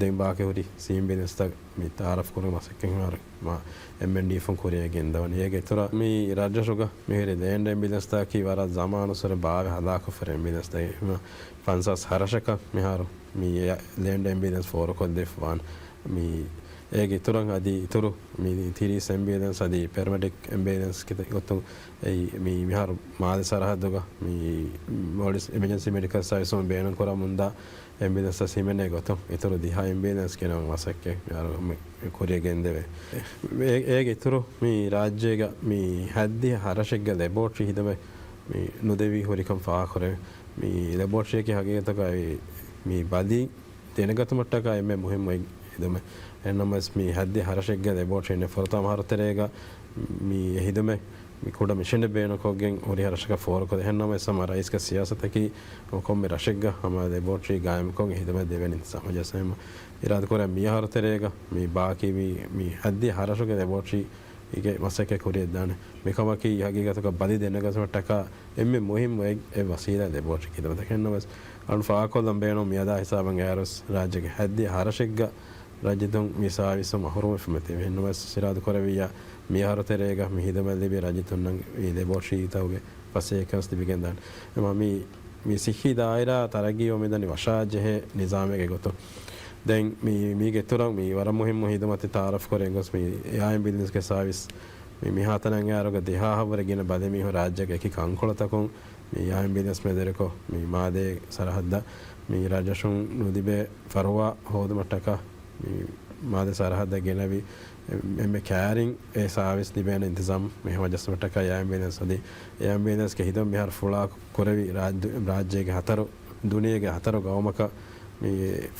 ދެން ބާކީ ހުރި ސީއެމް ބިލެންސްތައް މި ތައާރަފް ކުރުމަށް މަސައްކަތް މިހާރު މާ އެމްއެންޑީއެފުން ކުރިޔަށް ގެންދަވަނީ. އޭގެ އިތުރަށް މި ރަށްރަށުގަ މިހިރި ލޭންޑް އެމްބިލެންސްތަކަކީ ވަރަށް ޒަމާނުއްސުރެ ބާވެ ހަލާކުފަ އެމްބިލެންސްތަކެއް. ފަންސާސް ހަރަށަކަށް މިހާރު މި ލޭންޑް އެމްބިލެންސް ފޯރުކޮށްދެފަ ވާނެ. މި އޭގެ އިތުރަށް އަދި އިތުރު މި ތިރީސް އެމްބިއުލެންސް އަދި ޕެރަމެޑިކް އެމްބިއުލެންސް ކިތައް ގޮތުން އެއީ މި މިހާރު މާލެ ސަރަހައްދުގަ މި އިމަޖެންސީ މެޑިކަލް ސަރވިސުން ބޭނުން ކުރަމުންދާ އެމްބިއުލެންސް ހިމެނޭ ގޮތުން އިތުރު ދިހަ އެމްބިއުލެންސް ގެނައުން މަސައްކަތް މިހާރު ކުރިޔަށް ގެންދެވޭ. އޭ-، އޭގެ އިތުރު މި ރާއްޖޭގަ މި ހައްދިހަ ހަރަށެއްގަ ލެބޯޓްރީ ހިދުމަތް މި ނުދެވި ހުރިކަން ފާހަގަކުރެވޭ. މި ލެބޯޓްރީއަކީ ހަގީގަތަކަށް މި ބަލި ދެނެގަތުމަށްޓަކާ އެންމެ މުހިއްމު އެއް ހިދުމަތް. އެހެންނަމަވެސް މި ހައްދިހަ ހަރަށެއްގަ ލެބޯޓްރީ އިންނެ ފުރަތަމަ އަހަރު ތެރޭގަ މި އެ ހިދުމަތް މި ކުޑަ މިޝަނެއް ބޭނުންކޮށްގެން ހުރިހާ ރަށަކަށް ފޯރުކޮށް. އެހެންނަމަވެސް ހަމަ ރައީސްގެ ސިޔާސަތަކީ ކޮންމެ ރަށެއްގަ ހަމަ ލެބޯޓްރީ ގާއިމްކޮށް އެ ހިދުމަތް ދެވޭނެ އިންތިޒާމް ހަމަޖައްސަން. އިރާދަކުރޭ މި އަހަރު ތެރޭގަ މި ބާކީ މި، މި ހައްދިހަ ހަރަށުގެ ލެބޯޓްރީ އިގެ މަސައްކަތް ކުރިޔަށްދާނެ. މިކަމަކީ ހަގީގަތަކަށް ބަލި ދެނެގަތުމަށްޓަކާ އެންމެ މުހިއްމު އެއް، އެއް ވަސީލާ ލެބޯޓްރީ ޚިދުމަތަކަށް. އެހެންނަމަވެސް އަޅުން ފާހަގަކޮށްލަން ބޭނުން މިއަދާ ހިސާބަށް އައިއިރުވެސް ރާއްޖޭގެ ހައްދިހަ ހަރަށެއްގަ ރައްޔިތުން މި ސާވިސް މަހުރޫމްވެފަ މިތިބެ. އެހެންނަމަވެސް އިރާދަކުރެއްވިއްޔާ މިއަހަރު ތެރޭގަ މި ހިދުމަތް ލިބި ރައްޔިތުންނަށް މި ލެބޯޓްރީތަކުގެ ފަސޭހަކަން ލިބިގެންދާނެ. އެމަ މި، މި ސިއްހީ ދާއިރާ ތަރައްގީވަމުންދަނީ ވަށާޖެހޭ ނިޒާމެއްގެ ގޮތުން. ދެން މި، މީގެ އިތުރަށް މި ވަރަށް މުހިއްމު ހިދުމަތެއް ތައާރަފް ކުރެން ގޮސް މި އެއާ އެމްބިއުލެންސްގެ ސާވިސް މި މިހާތަނަށް އައިއިރުގަ ދިހަ އަހަރުވަރެއް ގިނަ ބަލި މީހުން ރާއްޖޭގެ އެކި ކަންކޮޅުތަކުން މި އެއާ އެމްބިއުލެންސް މެދުވެރިކޮށް މި މާލޭ ސަރަހައްދަށް މި ރަށްރަށުން ނުލިބޭ ފަރުވާ ހޯދުމަށްޓަކާ މި މާލެ ސަރަހައްދަށް ގެނަވި، އެ، އެންމެ ކައިރިން އެ ސާވިސް ލިބޭނެ އިންތިޒާމް މި ހަމަޖައްސުމަށްޓަކާ އެއާ އެމްބިއުލެންސް އަދި އެއާ އެމްބިއުލެންސްގެ ހިދުމަތް މިހާރު ފުޅާ ކުރެވި ރާއްޖެ، ރާއްޖޭގެ ހަތަރު، ދުނިޔޭގެ ހަތަރު ގައުމަކަށް މި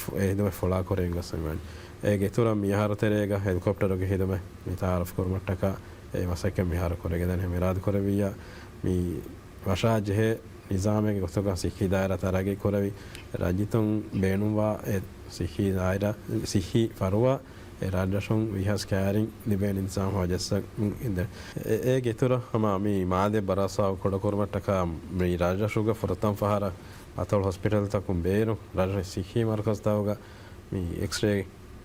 ފު-، އެ ހިދުމަތް ފުޅާ ކުރެވިގެން ގޮސް މިވަނީ. އޭގެ އިތުރަށް މި އަހަރު ތެރޭގަ ހެލިކޮޕްޓަރުގެ ހިދުމަތް މި ތައާރަފް ކުރުމަށްޓަކާ އެ މަސައްކަތް މިހާރު ކުރެވިގެން ދާނެ. ހަމަ އިރާދަ ކުރެއްވިއްޔާ މި ވަށާ ޖެހޭ ނިޒާމެއްގެ ގޮތުގަ ސިއްހީ ދާއިރާ ތަރައްގީ ކުރެވި، ރައްޔިތުން ބޭނުންވާ އެ ސިއްހީ ދާއިރާ، ސިއްހީ ފަރުވާ އެ ރަށްރަށުން ވީހާވެސް ކައިރިން ލިބޭނެ އިންތިޒާމް ހަމަޖައްސަން އިނދެ. އެ، އޭގެ އިތުރަށް ހަމަ މި މާލެ ބަރާސާ ކުޑަކުރުމަށްޓަކާ މި ރަށްރަށުގެ ފުރަތަމަ ފަހަރަށް އަތޮޅު ހޮސްޕިޓަލްތަކުން ބޭރު ރަށްރަށް ސިއްހީ މަރުކަޒުތަކުގަ މި އެކްސްރޭ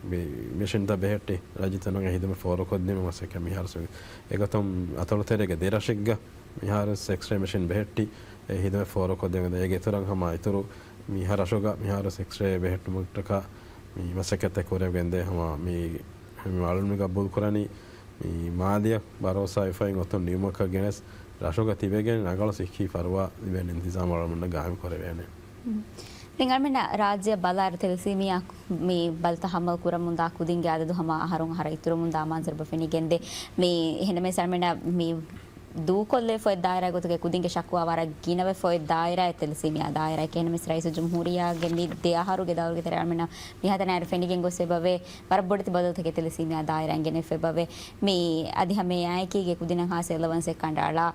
މި މެޝިންތައް ބެހެއްޓި ރައްޔިތުންނަށް ހިދުމަތް ފޯރުކޮށްދިނުމަށް މަސައްކަތް މިހާރު ސުރު. އެގޮތުން އަތޮޅު ތެރޭގެ ދެ ރަށެއްގަ މިހާރު އެކްސްރޭ މެޝިން ބެހެއްޓި އެ ހިދުމަތް ފޯރުކޮށްދެވެން. އޭގެ އިތުރަށް ހަމަ އިތުރު މި ހަ ރަށުގަ މިހާރު އެކްސްރޭ ބެހެއްޓުމަށްޓަކާ މި މަސައްކަތްތައް ކުރެވިގެންދޭ. ހަމަ މި، މި އަޅުން ގަބޫލު ކުރަނީ މި މާލެއަށް ބަރޯސާ އެފައިން އޮތުން ނިމުމަކަށް ގެނެސް ރަށުގަ ތިބެގެން ރަނގަޅު ސިއްހީ ފަރުވާ ލިބޭނެ އިންތިޒާމް އަޅުމެންނަށް ގާއިމް ކުރެވޭނެ. ދެން އަޅުމެންނަށް ރާއްޖެއަށް ބަލާއިރު ތެލެސީމިއާ މި ބަލިތައް ހަމަލު ކުރަމުންދާ ކުދިންގެ އަދަދު ހަމަ އަހަރުން އަހަރަށް އިތުރުމުންދާ މަންޒަރު ފެނިގެންދޭ. މި އެހެންނަމަވެސް އަޅުމެންނަށް މި ދޫކޮށްލެވިފައި ދާއިރާ ގޮތުގެ ކުދިންގެ ޝަކުވާ ވަރަށް ގިނަވެފައި ދާއިރާ ތެލެސީމިއާ ދާއިރާ. އެހެންނަމަވެސް ރައީސުލްޖުމްހޫރިއްޔާގެ މި ދެ އަހަރުގެ ދައުރުގެ ތެރޭ އަޅުމެންނަށް މިހާތަނަށް އައިރު ފެނިގެން ގޮސް އެބަވޭ ވަރަށް ބޮޑެތި ބަދަލުތަކެއް ތެލެސީމިއާ ދާއިރާއިން ގެނެފައި އެބަވޭ. މި އަދި ހަމަ އެއާއެކީގެ ކުދިންނަށް ހާއްސަ އެލަވަންސެއް ކަނޑައަޅާ،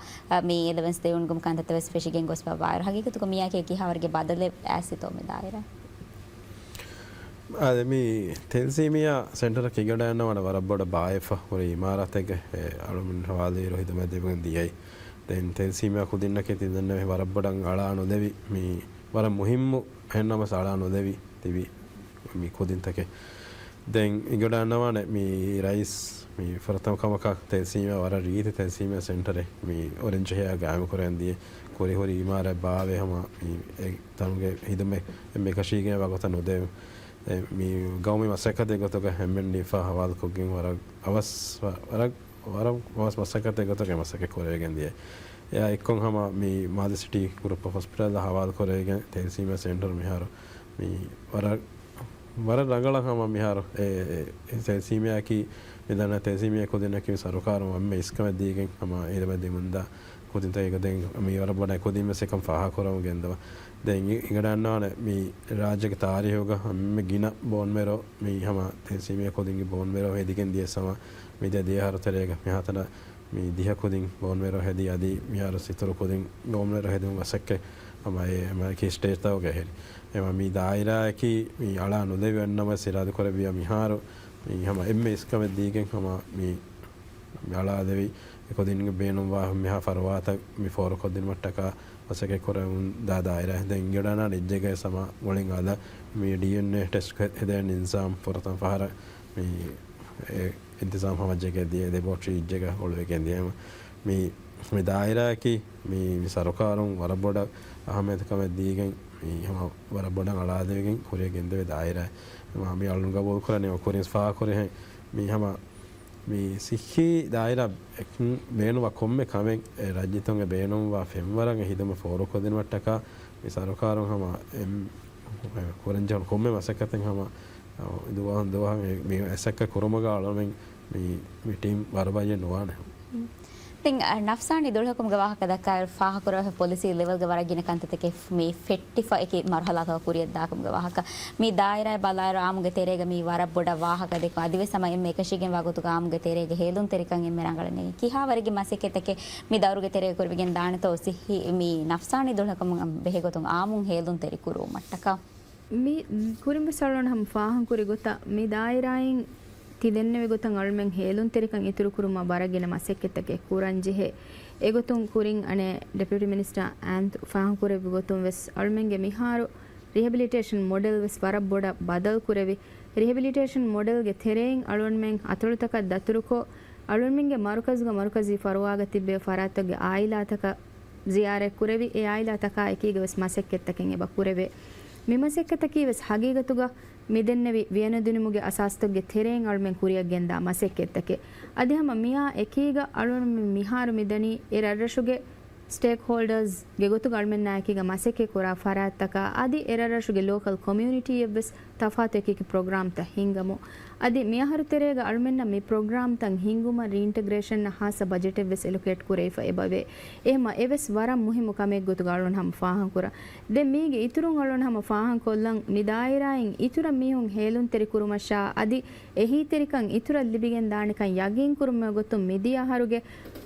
މި އެލަވަންސް ދެވުނުގެ ކަންތައްތައް ވެސް ފެށިގެން ގޮސްފައިވާއިރު، ހަގީގަތުގަ މިއާއެކީ ކިހާވަރުގެ ބަދަލެއް އައިސްތޯ މި ދާއިރާ؟ އާދެ، މި ތެލެސީމިއާ ސެންޓަރަކީ އިނގިރޭސި ވަނަ ވަރަށް ބޮޑަށް ބާއްވާފަ ހުރި އިމާރާތެއްގެ އަޅުމެން ހަވާލުވިއިރު ހިދުމަތް ދެވިގެން ދިޔައީ. ދެން ތެލެސީމިއާ ކުދިންނަކީ ތި ދަންނަވަނީ ވަރަށް ބޮޑަށް އަޅާ ނުލެވި، މި ވަރަށް މުހިއްމު، އެހެންނަމަވެސް އަޅާ ނުލެވި ތިބި މި ކުދިންތަކެއް. ދެން އިނގިރޭސި ވަނަ މި ރައީސް މި ފުރަތަމަ ކަމަކަށް ތެލެސީމިއާ ވަރަށް ރީތި ތެލެސީމިއާ ސެންޓަރެއް މި އޮރެންޖް ހެއާ ގާއިމު ކުރަން ދިޔަ ކުރި ހުރި އިމާރާތް ބާވެ ހަމަ މި އެ ތަނުގެ ހިދުމަތް އެންމެ އެކަށީގެންވާ ގޮތަށް ނުދެވެ. މި ގައުމީ މަސައްކަތެއް ގޮތުގަ ހަމަ ނިފާ ހަވާލުކޮށްގެން ވަރަށް އަވަސް، ވަ-، ވަރަށް، ވަރަށް އަވަސް މަސައްކަތެއް ގޮތުގަ މަސައްކަތް ކުރެވިގެން ދިޔަ. އެއާ އެއްކޮށް ހަމަ މި މާލެ ސިޓީ ގްރޫޕް އޮފް ހޮސްޕިޓަލް ހަވާލު ކުރެވިގެން ތެލެސީމިއާ ސެންޓަރު މިހާރު މި ވަރަށް، ވަރަށް ރަނގަޅަށް ހަމަ މިހާރު އެ، އެ، އެ ތެލެސީމިއާއަކީ މި ދަންނަ ތެލެސީމިއާ ކުދިންނަކީ ސަރުކާރުން އެންމެ އިސްކަމެއް ދީގެން ހަމަ އެ ހިދުމަތް ދިމުންދާ ކުދިންތަކެއް. ދެން މި ވަރަށް ބޮޑަށް ކުދިން ވެސް އެކަން ފާހަގަކުރަމުން ގެންދަވާ. ދެން އި-، އިނގިރޭސި ވަނަ މި ރާއްޖޭގެ ތާރީހުގަ އެންމެ ގިނަ ބޯންމެރޯ މި ހަމަ ތެލެސީމިއާ ކުދިންގެ ބޯންމެރޯ ހެދިގެން ދިޔަ ސަމަ މި ދެ ދިހަ އަހަރު ތެރޭގަ މިހާތަނަށް މި ދިހަ ކުދިން ބޯންމެރޯ ހެދި އަދި މިހާރު އިތުރު ކުދިން ބޯންމެރޯ ހެދުމުގެ މަސައްކަތް ހަމަ އެ އެމައިކީ ސްޓޭޖްތަކުގަ ހެރި. އެމަ މި ދާއިރާއަކީ މި އަޅާ ނުލެވި އަންނަމަ ސިރާދު ކުރެއްވިޔާ މިހާރު މި ހަމަ އެންމެ އިސްކަމެއް ދީގެން ހަމަ މި މި އަޅާލެވި އެ ކުދިންގެ ބޭނުންވާ މިހާ ފަރުވާތައް މި ފޯރުކޮށްދިނުމަށްޓަކާ މަސައްކަތް ކުރަމުން ދާ ދާއިރާ. ދެން އިނގިރޭސި އިއްޒެގައި ސަމާ މުޅިން އަލަށް މި ޑީއެންއޭ ޓެސްޓް ހެދޭނެ ނިޒާމް ފުރަތަމަ ފަހަރަށް މި އެ އިންތިޒާމް ހަމަޖެހިގެން ދިޔަ ލެބޯޓްރީ އިއްޒެގަ އޮޅުވެގެން ދިޔަ. މި، މި ދާއިރާއަކީ މި، މި ސަރުކާރުން ވަރަށް ބޮޑަށް އަހައްމިޔަތުކަމެއް ދީގެން މި ހަމަ ވަރަށް ބޮޑަށް އަޅާލެވިގެން ކުރިޔަށް ގެންދެވޭ ދާއިރާ. މި އަޅުން ގަބޫލު ކުރަނީ ކުރިން ފާހަގަކުރިހެން މި ހަމަ މި ސިއްހީ ދާއިރާ އެކް-، ބޭނުންވާ ކޮންމެ ކަމެއް އެ ރާއްޖެތަކުން ބޭނުންވާ ފެންވަރަށް އެ ހިދުމަތް ފޯރުކޮށްދިނުމަށްޓަކާ މި ސަރުކާރުން ހަމަ އެ ކުރަންޖެހުނު ކޮންމެ މަސައްކަތެއް ހަމަ ދުވަހުން ދުވަހަށް މި މަސައްކަތް ކުރުމުގަ އަޅުމެން މި، މި ޓީމް ވަރުބައްޔެއް ނުވާނެ. ދެން، އަ، ނަފްސާނީ ދުޅަހެލުމުގެ ވާހަކަ ދައްކާއިރު، ފާހަގަކުރެވޭ ޕޮލިސީ ލެވެލްގެ ވަރަށް ގިނަ ކަންތައްތަކެއް މި ފެއްޓިފަ އެކި މަރުހަލާތަކަށް ކުރިއަށްދާކަމުގެ ވާހަކަ. މި ދާއިރާއަށް ބަލާއިރު އާއްމުގެ ތެރޭގަ މީ ވަރަށް ބޮޑަށް ވާހަކަ ދެއްކުން. އަދިވެސް ހަމަ އެންމެ އެކަށީގެންވާ ގޮތުގަ އާއްމުގެ ތެރޭގެ ހޭލުންތެރިކަން އެންމެ ރަނގަޅަށް ނެގި. ކިހާވަރެއްގެ މަސައްކަތްތަކެއް މި ދައުރުގެ ތެރޭގަ ކުރެވިގެން ދާނެތޯ ސިއްހީ މި ނަފްސާނީ ދުޅަހެލުމަށް ބެހޭގޮތުން އާއްމުން ހޭލުންތެރި ކުރުވުމަށްޓަކާ؟ މި ކުރިންވެސް އަޅުގަނޑު ހަމަ ފާހަގަކުރި ގޮތަށް، މި ދާއިރާއިން ތި ދެންނެވި ގޮތަށް އަޅުމެން ހޭލުންތެރިކަން އިތުރުކުރުމަށް ވަރަށް ގިނަ މަސައްކަތްތަކެއް ކުރަންޖެހޭ. އެގޮތުން ކުރިން އަނެއް ޑެޕިއުޓީ މިނިސްޓަރ އާންތު ފާހަގަކުރެއްވި ގޮތުން ވެސް އަޅުމެންގެ މިހާރު ރިހެބިލިޓޭޝަން މޮޑެލް ވެސް ވަރަށް ބޮޑަށް ބަދަލުކުރެވި، ރިހެބިލިޓޭޝަން މޮޑެލްގެ ތެރެއިން އަޅުގަނޑުމެން އަތޮޅުތަކަށް ދަތުރުކޮށް، އަޅުގަނޑުމެންގެ މަރުކަޒުގަ މަރުކަޒީ ފަރުވާގަ ތިއްބެވި ފަރާތްތަކުގެ އާއިލާތަކަށް ޒިޔާރަތް ކުރެވި، އެ އާއިލާތަކާ އެކީގަ ވެސް މަސައްކަތްތަކެއް އެބަ ކުރެވޭ. މި މަސައްކަތަކީ ވެސް ހަގީގަތުގަ މިދެންނެވި ވިޔަނަދިނުމުގެ އަސާސްތަކުގެ ތެރެއިން އަޅުމެން ކުރިއަށް ގެންދާ މަސައްކަތްތަކެއް. އަދި ހަމަ މިއާ އެކީގަ އަޅުމެން މިހާރު މިދަނީ އެ ރަށްރަށުގެ ސްޓޭކްހޯލްޑާސްގެ ގޮތުގަ އަޅުމެންނާ އެކީގަ މަސައްކަތް ކުރާ ފަރާތްތަކާ އަދި އެ ރަށްރަށުގެ ލޯކަލް ކޮމިއުނިޓީއަށްވެސް ތަފާތު އެކި އެކި ޕްރޮގްރާމްތައް ހިންގަމުން. އަދި މިއަހަރު ތެރޭގަ އަޅުމެންނަށް މި ޕްރޮގްރާމްތައް ހިންގުމަށް ރީއިންޓަގްރޭޝަންއަށް ހާއްސަ ބަޖެޓެއްވެސް އެލޮކޭޓް ކުރެވިފަ އެބަވޭ. އެހެންމަ އެވެސް ވަރަށް މުހިއްމު ކަމެއް ގޮތުގަ އަޅުގަނޑު ހަމަ ފާހަގަކުރަން. ދެން މީގެ އިތުރުން އަޅުގަނޑު ހަމަ ފާހަގަކޮށްލަން، މި ދާއިރާއިން އިތުރަށް މީހުން ހޭލުންތެރި ކުރުމަށާ އަދި އެހީތެރިކަން އިތުރަށް ލިބިގެން ދާނެކަން ޔަގީން ކުރުމުގެ ގޮތުން މިދިޔަ އަހަރުގެ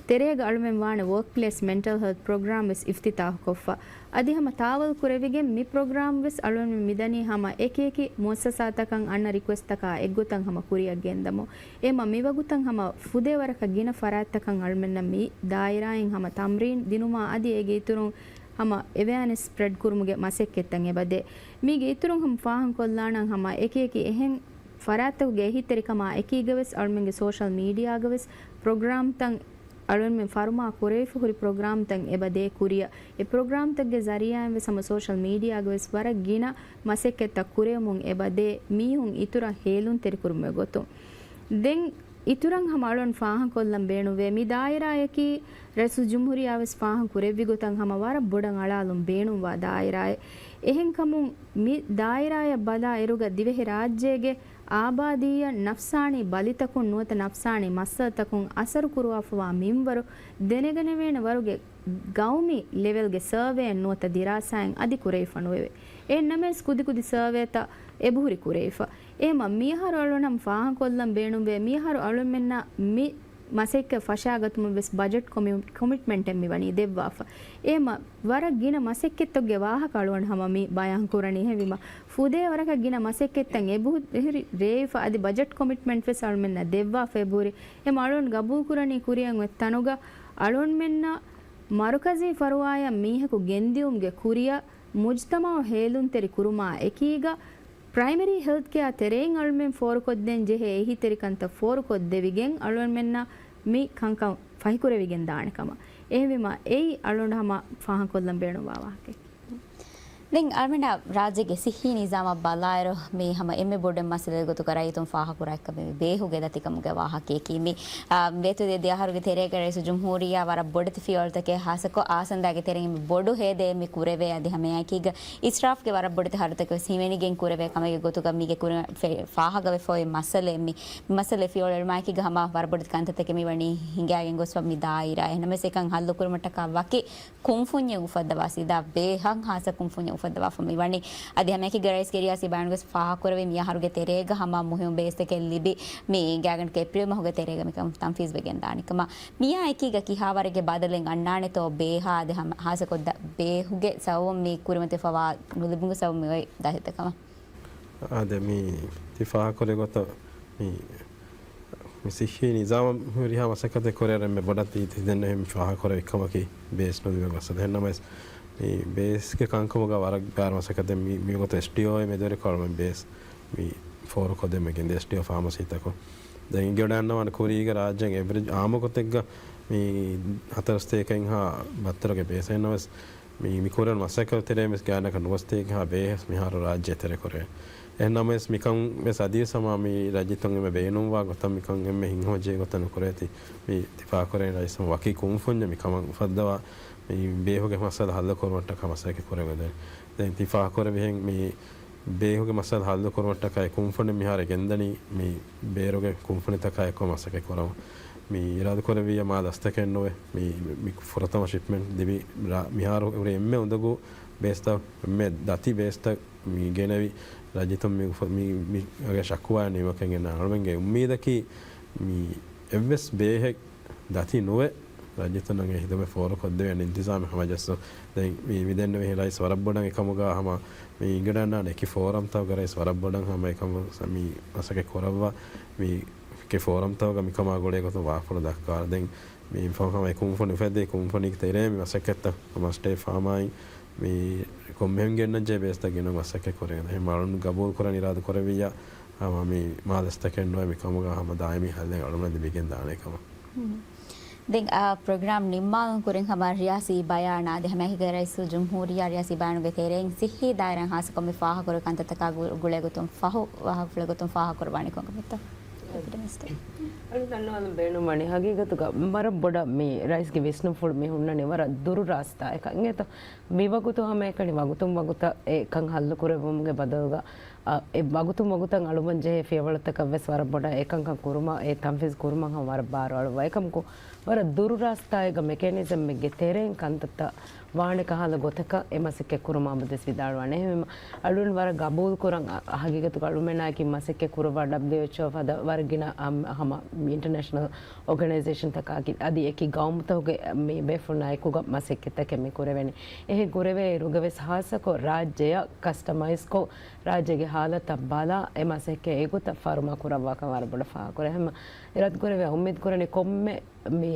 ތެރޭގަ އަޅުމެން ވާނެ ވޯކްޕްލޭސް މެންޓަލް ހެލްތް ޕްރޮގްރާމް ވެސް އިފްތިތާހުކޮށްފަ. އަދި ހަމަ ތާވަލް ކުރެވިގެން މި ޕްރޮގްރާމް ވެސް އަޅުގަނޑުމެން މިދަނީ ހަމަ އެކި އެކި މުއައްސަސާތަކަށް އަންނަ ރިކުއެސްޓްތަކާ އެއްގޮތަށް ހަމަ ކުރިއަށް ގެންދަމުން. އެހެންމަ މިވަގުތަށް ހަމަ ފުދޭ ވަރަކަށް ގިނަ ފަރާތްތަކަށް އަޅުމެންނަށް މި ދާއިރާއިން ހަމަ ތަމްރީން ދިނުމާ އަދި އޭގެ އިތުރުން ހަމަ އެވެއާނެސް ސްޕްރެޑް ކުރުމުގެ މަސައްކަތްތައް އެބަދޭ. މީގެ އިތުރުން ހަމަ ފާހަގަކޮށްލާނަން ހަމަ އެކި އެކި އެހެން ފަރާތްތަކުގެ އެހީތެރިކަމާ އެކީގަވެސް އަޅުމެންގެ ސޯޝަލް މީޑިއާގަވެސް ޕްރޮގްރާމްތައް އަޅުގަނޑުމެން ފަރުމާ ކުރެވިފަ ހުރި ޕްރޮގްރާމްތައް އެބަދޭ ކުރިއަށް. އެ ޕްރޮގްރާމްތަކުގެ ޒަރީއާއިން ވެސް ހަމަ ސޯޝަލް މީޑިއާގަ ވެސް ވަރަށް ގިނަ މަސައްކަތްތައް ކުރެވެމުން އެބަދޭ މީހުން އިތުރަށް ހޭލުންތެރިކުރުމުގެ ގޮތުން. ދެން އިތުރަށް ހަމަ އަޅުން ފާހަގަކޮށްލަން ބޭނުންވޭ މި ދާއިރާއަކީ ރައީސުލްޖުމްހޫރިއްޔާ ވެސް ފާހަގަ ކުރެއްވި ގޮތަށް ހަމަ ވަރަށް ބޮޑަށް އަޅާލުން ބޭނުންވާ ދާއިރާއެއް. އެހެންކަމުން މި ދާއިރާއަށް ބަލާ އިރުގަ ދިވެހިރާއްޖޭގެ އާބާދީއަށް ނަފްސާނީ ބަލިތަކުން ނުވަތަ ނަފްސާނީ މައްސަލަތަކުން އަސަރު ކުރުވާފަވާ މިންވަރު ދެނެގަނެވޭނެ ވަރުގެ ގައުމީ ލެވެލްގެ ސަރވޭއެއް ނުވަތަ ދިރާސާއެއް އަދި ކުރެވިފަ ނުވެވޭ. އެހެން ނަމަވެސް ކުދިކުދި ސަރވޭތައް އެބަހުރި ކުރެވިފަ. އެހެންމަ މިއަހަރު އަޅުގަނޑު ހަމަ ފާހަގަކޮށްލަން ބޭނުންވޭ މިއަހަރު އަޅުމެންނަށް މި މަސައްކަތް ފަށާގަތުމަށް ވެސް ބަޖެޓް ކޮމި-، ކޮމިޓްމަންޓެއް މި ވަނީ ދެއްވާފަ. އެހެންމަ ވަރަށް ގިނަ މަސައްކަތްތަކުގެ ވާހަކަ އަޅުގަނޑު ހަމަ މި ބަޔާން ކުރަނީ. އެހެންވީމަ ފުދޭ ވަރަކަށް ގިނަ މަސައްކަތްތައް އެބަހުރި ރޭވިފަ އަދި ބަޖެޓް ކޮމިޓްމަންޓް ވެސް އަޅުމެންނަށް ދެއްވާފަ އެބަހުރި. އެހެންމަ އަޅުގަނޑު ގަބޫލުކުރަނީ ކުރިއަށް އޮތް ތަނުގަ އަޅުމެންނަށް މަރުކަޒީ ފަރުވާއަށް މީހަކު ގެންދިއުމުގެ ކުރިއަށް މުޖްތަމަޢު ހޭލުންތެރި ކުރުމާ އެކީގަ، ޕްރައިމަރީ ހެލްތް ކެއާ ތެރެއިން އަޅުމެން ފޯރުކޮށްދޭން ޖެހޭ އެހީތެރިކަންތައް ފޯރުކޮށްދެވިގެން އަޅުމެންނަށް މި ކަންކަން ފަހިކުރެވިގެން ދާނެ ކަމަށް. އެހެންވީމަ އެއީ އަޅުގަނޑު ހަމަ ފާހަގަކޮށްލަން ބޭނުންވާ ވާހަކައެއް. ދެން އަޅުމެންނަށް ރާއްޖޭގެ ސިއްހީ ނިޒާމަށް ބަލާއިރު، މީ ހަމަ އެންމެ ބޮޑު މައްސަލައެއް ގޮތުގަ ރައްޔިތުން ފާހަގަކުރާ އެއްކަމެއް މި ބޭހުގެ ދަތިކަމުގެ ވާހަކައަކީ. މި، އާ، ވޭތު ދެ ދިޔަ އަހަރުގެ ތެރޭގަ ރައީސުލްޖުމްހޫރިއްޔާ ވަރަށް ބޮޑެތި ފިޔަވަޅުތަކެއް ހާއްސަކޮށް އާސަންދާގެ ތެރެއިން މި ބޮޑު ހޭދައެއް މި ކުރެވޭ. އަދި ހަމައެކީގަ އިސްރާފްގެ ވަރަށް ބޮޑެތި ހަރަދުތަކެއް ވެސް ހިމެނިގެން ކުރެވޭ ކަމެއްގެ ގޮތުގަ މީގެ ކުރިން ފެ-، ފާހަގަވެފަ އޮތް މައްސަލައެއް މި. މި މައްސަލައެއް ފިޔަވަޅު އެޅުމާއެކީގަ ހަމަ ވަރަށް ބޮޑެތި ކަންތައްތަކެއް މި ވަނީ ހިނގާގެން ގޮސްފަ މި ދާއިރާ. އެހެންނަމަވެސް އެކަން ހައްލު ކުރުމަށްޓަކާ ވަކި ކުންފުންޏެއް އުފައްދަވާ ސީދާ ބޭހަށް ހާއްސަ ކުންފުންޏެއް އުފައްދަވާފަ މި ވަނީ. އަދި ހަމައެކީގަ ރައީސްގެ ރިޔާސީ ބަޔާނުގަސް ފާހަގަކުރެވި މި އަހަރުގެ ތެރޭގަ ހަމަ މުހިއްމު ބޭސްތަކެއް ލިބި މި ހިނގާގެން އެޕްރީލް މަހުގެ ތެރޭގަ މިކަން ތަންފީޒް ވެގެން ދާނެ ކަމަށް. މިއާ އެކީގަ ކިހާވަރެއްގެ ބަދަލެއް އަންނާނެތޯ ބޭހާ އަދި ހަމަ ހާއްސަކޮށް ދަ-، ބޭހުގެ ސަބަބުން މި ކުރިމަތިވެފަވާ ނުލިބުމުގެ ސަބަބުން މި އޮތް ދަތިތަކަމަށް. އާދެ، މި ތި ފާހަގަކުރި ގޮތަށް މި، މި ސިއްހީ ނިޒާމަށް ހުރިހާ މަސައްކަތެއް ކުރިއަށް އެންމެ ބޮޑަށް ތި، ތި ދެންނެވި މި ފާހަގަކުރެވި ކަމަކީ ބޭސް ނުލިބޭ މައްސަލަ. އެހެންނަމަވެސް، މި ބޭސްގެ ކަންކަމުގަ ވަރަށް ބާރު މަސައްކަތެއް މި، މި ގޮތަށް އެސްޑީއޯއާ މެދުވެރިކޮށް މި ބޭސް މި ފޯރުކޮށްދޭން މި ގެންދޭ އެސްޑީއޯ ފާމަސީތަކުން. ދެން އިނގިވަޑައިގަންނަވާނެ ކުރީގަ ރާއްޖޭގެ އެވްރެޖް އާއްމު ގޮތެއްގަ މި ހަތަރު ސަތޭކައެއްހާ ބައްތަރުގެ ބޭސް. އެހެންނަމަވެސް، މި، މި ކުރެވުނު މަސައްކަތު ތެރޭ ވެސް ގާތްގަނޑަކަށް ނުވަސަތޭކައެއްހާ ބޭހެއް މިހާރު ރާއްޖެ ތެރެކުރޭ. އެހެންނަމަވެސް މިކަން ވެސް އަދިވެސް ހަމަ މި ރައްޔިތުން އެންމެ ބޭނުންވާ ގޮތަށް މިކަން އެންމެ ހިތްހަމަޖެހޭ ގޮތަށް ނުކުރޭތީ. މި ތި ފާހަގަކުރަނީ ރައީސް ހަމަ ވަކި ކުންފުންޏެއް މިކަމަށް އުފައްދަވާ މި ބޭހުގެ މައްސަލަ ހައްލު ކުރުމަށްޓަކާ މަސައްކަތް ކުރެވޭ. ދެން ތި ފާހަގަކުރެއްވިހެން މި ބޭހުގެ މައްސަލަ ހައްލު ކުރުމަށްޓަކާ އެ ކުންފުނި މިހާރު ގެންދަނީ މި ބޭރުގެ ކުންފުނިތަކާ އެއްކޮށް މަސައްކަތް ކުރަމުން. މި އިރާދަކުރެއްވިއްޔާ މާ ދަސްތަކެއް ނުވެ މި، މި ފުރަތަމަ ޝިޕްމެންޓް ލިބި ރާ-، މިހާރު ހުރި އެންމެ އުނދަގޫ ބޭސްތައް، އެންމެ ދަތި ބޭސްތައް މި ގެނެވި ރައްޔިތުން މި އުފަ-، މި، މި އަގެ ޝަކުވާ ނިމުމަކަށް އެންނަ އަޅުމެންގެ އުއްމީދަކީ މި އެއްވެސް ބޭހެއް ދަތި ނުވެ، ރައްޔިތުންނަށް އެ ހިދުމަތް ފޯރުކޮށްދެވޭނެ އިންތިޒާމެއް ހަމަޖައްސު. ދެން މި، މި ދެންނެވިހެން ރައީސް ވަރަށް ބޮޑަށް އެކަމުގަ ހަމަ މި އިނގިރާނާނެ އެކި ފޯރަމްތަކުގަ ރައީސް ވަރަށް ބޮޑަށް ހަމަ އެކަމު މި މަސައްކަތް ކުރައްވާ. މި އެކި ފޯރަމްތަކުގަ މިކަމާ ގުޅޭ ގޮތުން ވާހަކަފުޅު ދައްކާ. ދެން މި ފަހު ހަމަ އެ ކުންފުނި އުފެއްދޭ ކުންފުނީގެ ތެރޭ މި މަސައްކަތްތައް ހަމަ ސްޓޭޓް ފާމާއިން މި ކޮންމެހެން ގެންނަންޖެހޭ ބޭސްތައް ގެނައުމަށް މަސައްކަތް ކުރެވޭ. އެހެން އަޅުން ގަބޫލު ކުރަން އިރާދަ ކުރެއްވިއްޔާ ހަމަ މި މާ ދަސްތަކެއް ނުވެ މި ކަމުގަ ހަމަ ދާއިމީ ހައްލެއް އަޅުމެން ލިބިގެން ދާނެ ކަމަށް. ދެން، އާ، ޕްރޮގްރާމް ނިންމާލުން ކުރިން ހަމަ ރިޔާސީ ބަޔާނާ އަދި ހަމައެކަނި ރައީސުލްޖުމްހޫރިއްޔާ ރިޔާސީ ބަޔާނުގެ ތެރެއިން ސިއްހީ ދާއިރާއިން ހާއްސަކޮށް މި ފާހަގަކުރި ކަންތައްތަކާ ގު-، ގުޅޭ ގޮތުން ފަހު، ވާހަކަފުޅުގެ ގޮތުން ފާހަގަކުރައްވާނީ ކޮންކަމެއްތޯ؟ އެޕިޑެމިސްޓް. އަޅު ދަންނަވާލަން ބޭނުންވަނީ ހަގީގަތުގަ ވަރަށް ބޮޑަށް މި ރައީސްގެ ވިސްނުންފުޅު މި ހުންނަނީ ވަރަށް ދުރު ރާސްތާއަކަށް އިނގޭތޯ. މިވަގުތު ހަމައެކަނި ވަގުތުން ވަގުތަށް އެ ކަން ހައްލު ކުރެއްވުމުގެ ބަދަލުގަ، އަ، އެ ވަގުތުން ވަގުތަށް އަޅުމަށް ޖެހޭ ފިޔަވަޅުތަކަށް ވެސް ވަރަށް ބޮޑަށް އެ ކަންކަން ކުރުމަށް، އެ ތަންފީޒް ކުރުމަށް ހަމަ ވަރަށް ބާރު އަޅުއްވާ. އެކަމަކު ވަރަށް ދުރު ރާސްތާއެއްގަ މެކޭނިޒަމްއެއްގެ ތެރެއިން ކަންތައްތައް ވާނެ ކަހަލަ ގޮތަކަށް އެ މަސައްކަތް ކުރުމަށް އަބަދުވެސް ވިދާޅުވާނެ. އެހެންވީމަ، އަޅުން ވަރަށް ގަބޫލު ކުރަން އަ-، ހަގީގަތުގަ އަޅުމެންނާއެކީ މަސައްކަތް ކުރައްވާ ޑަބްލިއުއެޗްއޯ ފަދަ ވަރަށް ގިނަ އަމް-، ހަމަ އިންޓަރނޭޝަނަލް އޯގަނައިޒޭޝަންތަކާއި އަދި އެކި ގައުމުތަކުގެ މި ބޭފުޅުންނާ އެކުގަ މަސައްކަތްތަކެއް މި ކުރެވެނީ. އެހެން ކުރެވޭ އިރުގަވެސް ހާއްސަކޮށް ރާއްޖެއަށް ކަސްޓަމައިޒްކޮށް، ރާއްޖޭގެ ހާލަތަށް ބަލާ، އެ މަސައްކަތް އެގޮތަށް ފަރުމާ ކުރައްވާކަން ވަރަށް ބޮޑަށް ފާހަގަކުރޭ. ހަމަ އިރާދަކުރެވޭ އުއްމީދުކުރަނީ ކޮންމެ މި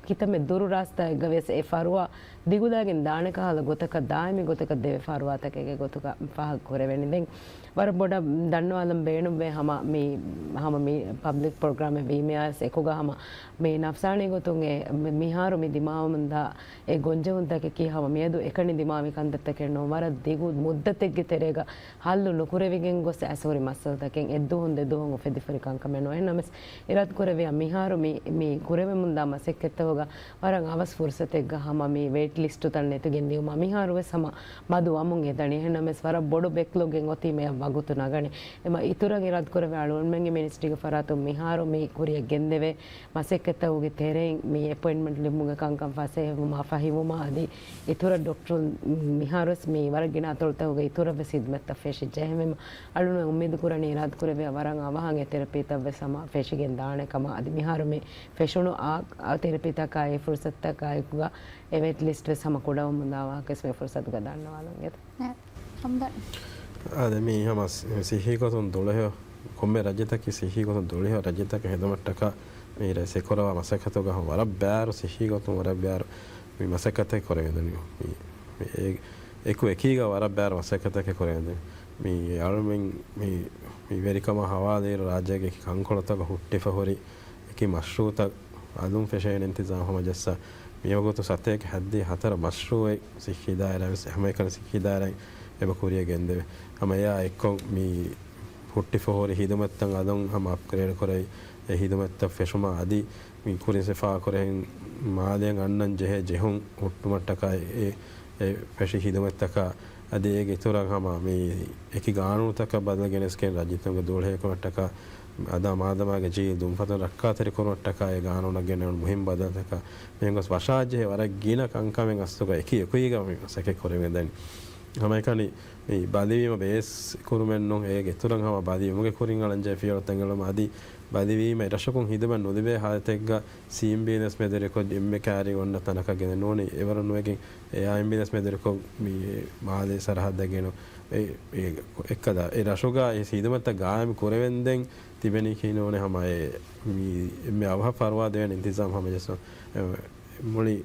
ކިތަންމެ ދުރު ރާސްތާއެއްގަ ވެސް އެ ފަރުވާ ދިގުލާގެން ދާނެ ކަހަލަ ގޮތަކަށް، ދާއިމީ ގޮތަކަށް ދެވޭ ފަރުވާތަކެއްގެ ގޮތުގަ ފާހަގަ ކުރެވެނީ. ދެން ވަރަށް ބޮޑަށް ދަންނަވާލަން ބޭނުންވޭ ހަމަ މި، ހަމަ މި ޕަބްލިކް ޕްރޮގްރާމެއް ވީމަޔާސް އެކުގަ ހަމަ މި ނަފްސާނީ ގޮތުން އެ މި-، މިހާރު މި ދިމާވަމުންދާ އެ ގޮންޖެހުންތަކަކީ ހަމަ މިއަދު އެކަނި ދިމާވި ކަންތައްތަކެއް ނޫން. ވަރަށް ދިގު މުއްދަތެއްގެ ތެރޭގަ ހައްލު ނުކުރެވިގެން ގޮސް އައިސް ހުރި މައްސަލަތަކެއް އެއްދުވަހުން ދެދުވަހުން އުފެދިފަ ހުރި ކަންކަމެއް ނޫން. އެހެންނަމަވެސް، އިރާދަކުރެއްވިޔާ މިހާރު މި، މި ކުރެވެމުންދާ މަސައްކަތްތަކުގަ ވަރަށް އަވަސް ފުރުސަތެއްގަ ހަމަ މި ވެއިޓް ލިސްޓުތައް ނެތިގެން ދިޔުމަށް މިހާރުވެސް ހަމަ މަދު ވަމުން އެދަނީ. އެހެންނަމަވެސް، ވަރަށް ބޮޑު ބެކްލޮގެއް އޮތީމަޔަށް ވަގުތު ނަގަނީ. އެމަ އިތުރަށް އިރާދަކުރެއްވިޔާ އަޅުގަނޑުމެންގެ މިނިސްޓްރީގެ ފަރާތުން މިހާރު މި ކުރިއަށް ގެންދެވޭ މަސައްކަތްތަކުގެ ތެރެއިން މި އެޕޮއިންޓްމަންޓް ލިބުމުގެ ކަންކަން ފަސޭހަވުމާ، ފަހިވުމާ އަދި އިތުރަށް ޑޮކްޓަރުން މިހާރުވެސް މި ވަރަށް ގިނަ އަތޮޅުތަކުގަ އިތުރަށްވެސް ހިދުމަތްތައް ފެށިއްޖެ. އެހެންވީމަ، އަޅުގަނޑު އުއްމީދު ކުރަނީ އިރާދަކުރެއްވިޔާ ވަރަށް އަވަހަށް އެ ތެރަޕީތައްވެސް ހަމަ ފެށިގެން ދާނެ ކަމަށް. އަދި މިހާރު މި ފެށުނު އާ، އާ ތެރަޕީތަކާއި ފުރުސަތުތަކާއެކުގަ އެ ވެއިޓް ލިސްޓްވެސް ހަމަ ކުޑަވަމުންދާ ވާހަކަވެސް މި ފުރުސަތުގަ ދަންނަވާލަން އެދެން. އާދެ، މީ ހަމަ ސި-، ސިއްހީ ގޮތުން ދުޅަހެޔޮ، ކޮންމެ ރައްޔިތަކީ ސިއްހީ ގޮތުން ދުޅަހެޔޮ ރައްޔިތަކަށް ހެދުމަށްޓަކާ މި ރައީސް އެކުރައްވާ މަސައްކަތުގަ ވަރަށް ބާރު ސިއްހީ ގޮތުން ވަރަށް ބާރު މި މަސައްކަތެއް ކުރެވެދެނީ. މި، މި އެ-، އެކު އެކީގަ ވަރަށް ބާރު މަސައްކަތެއް ކުރެވެދެނީ. މި އަޅުމެން މި، މި ވެރިކަމާ ހަވާލުވިއިރު ރާއްޖޭގެ ކަންކޮޅުތަކަށް ހުއްޓިފަ ހުރި އެކި މަޝްރޫއުތައް އަލުން ފެށޭނެ އިންތިޒާމް ހަމަޖައްސާ، މިވަގުތު ސަތޭކަ ހައްދިހަ ހަތަރު މަޝްރޫއެއް ސިއްހީ ދާއިރާ ވެސް ހަމައެކަނި ސިއްހީ ދާއިރާއިން އެބަ ކުރިއަށް ގެންދެވޭ. ހަމަ އެއާ އެއްކޮށް މި ހުއްޓިފަ ހުރި ހިދުމަތްތައް އަލުން ހަމަ އަޕްގްރޭޑް ކުރެވި، އެ ހިދުމަތްތައް ފެށުމަށް އަދި މި ކުރިން ސިފާކުރެހެން މާލެއަށް އަންނަން ޖެހޭ ޖެހުން ހުއްޓުމަށްޓަކާ އެ، އެ ފެށި ހިދުމަތްތަކާ އަދި އޭގެ އިތުރަށް ހަމަ މި އެކި ގާނޫނުތަކަށް ބަދަލު ގެނެސްގެން ރައްޔިތުންގެ ދޫޅަހެޔޮކަމަށްޓަކާ އަދާ މާދަމާގެ ޖީލް ދުންފަތުން ރައްކާތެރިކުރުމަށްޓަކާ އެ ގާނޫނަށް ގެނެވުނު މުހިންމު ބަދަލުތަކާ މިހެން ގޮސް ވަށާޖެހޭ ވަރަށް ގިނަ ކަންކަމެއް އަސްލުގަ އެކި އެކުއީގަ މި މަސައްކަތް ކުރެވިގެންދަނީ. ހަމައެކަނި މި ބަލިވީމަ ބޭސް ކުރުމެއް ނޫން، އޭގެ އިތުރަށް ހަމަ ބަލިވުމުގެ ކުރިން އަޅަންޖެހޭ ފިޔަވަޅުތައް އެޅުމަށް އަދި ބަލިވީމަ އެރަށަކުން ހިދުމަތް ނުލިބޭ ހާލަތެއްގަ ސީއެމްބީން ވެސް މެދުވެރިކޮށް އެންމެ ކައިރި އޮންނަ ތަނަކަށް ގެނެ ނޫނީ އެވަރު ނުވެގެން އެއާއެމްބީން ވެސް މެދުވެރިކޮށް މި މާލޭ ސަރަހައްދަށް ގެނު އެ، އެ، އެއްކަލަ އެ ރަށުގަ އެ ހިދުމަތްތައް ގާއިމް ކުރެވެންދެން ތިބެނީކީ ނޫނޭ ހަމަ އެ މި އެންމެ އަވަހަށް ފަރުވާ ދެވޭނެ އިންތިޒާމް ހަމަޖައްސަ މުޅި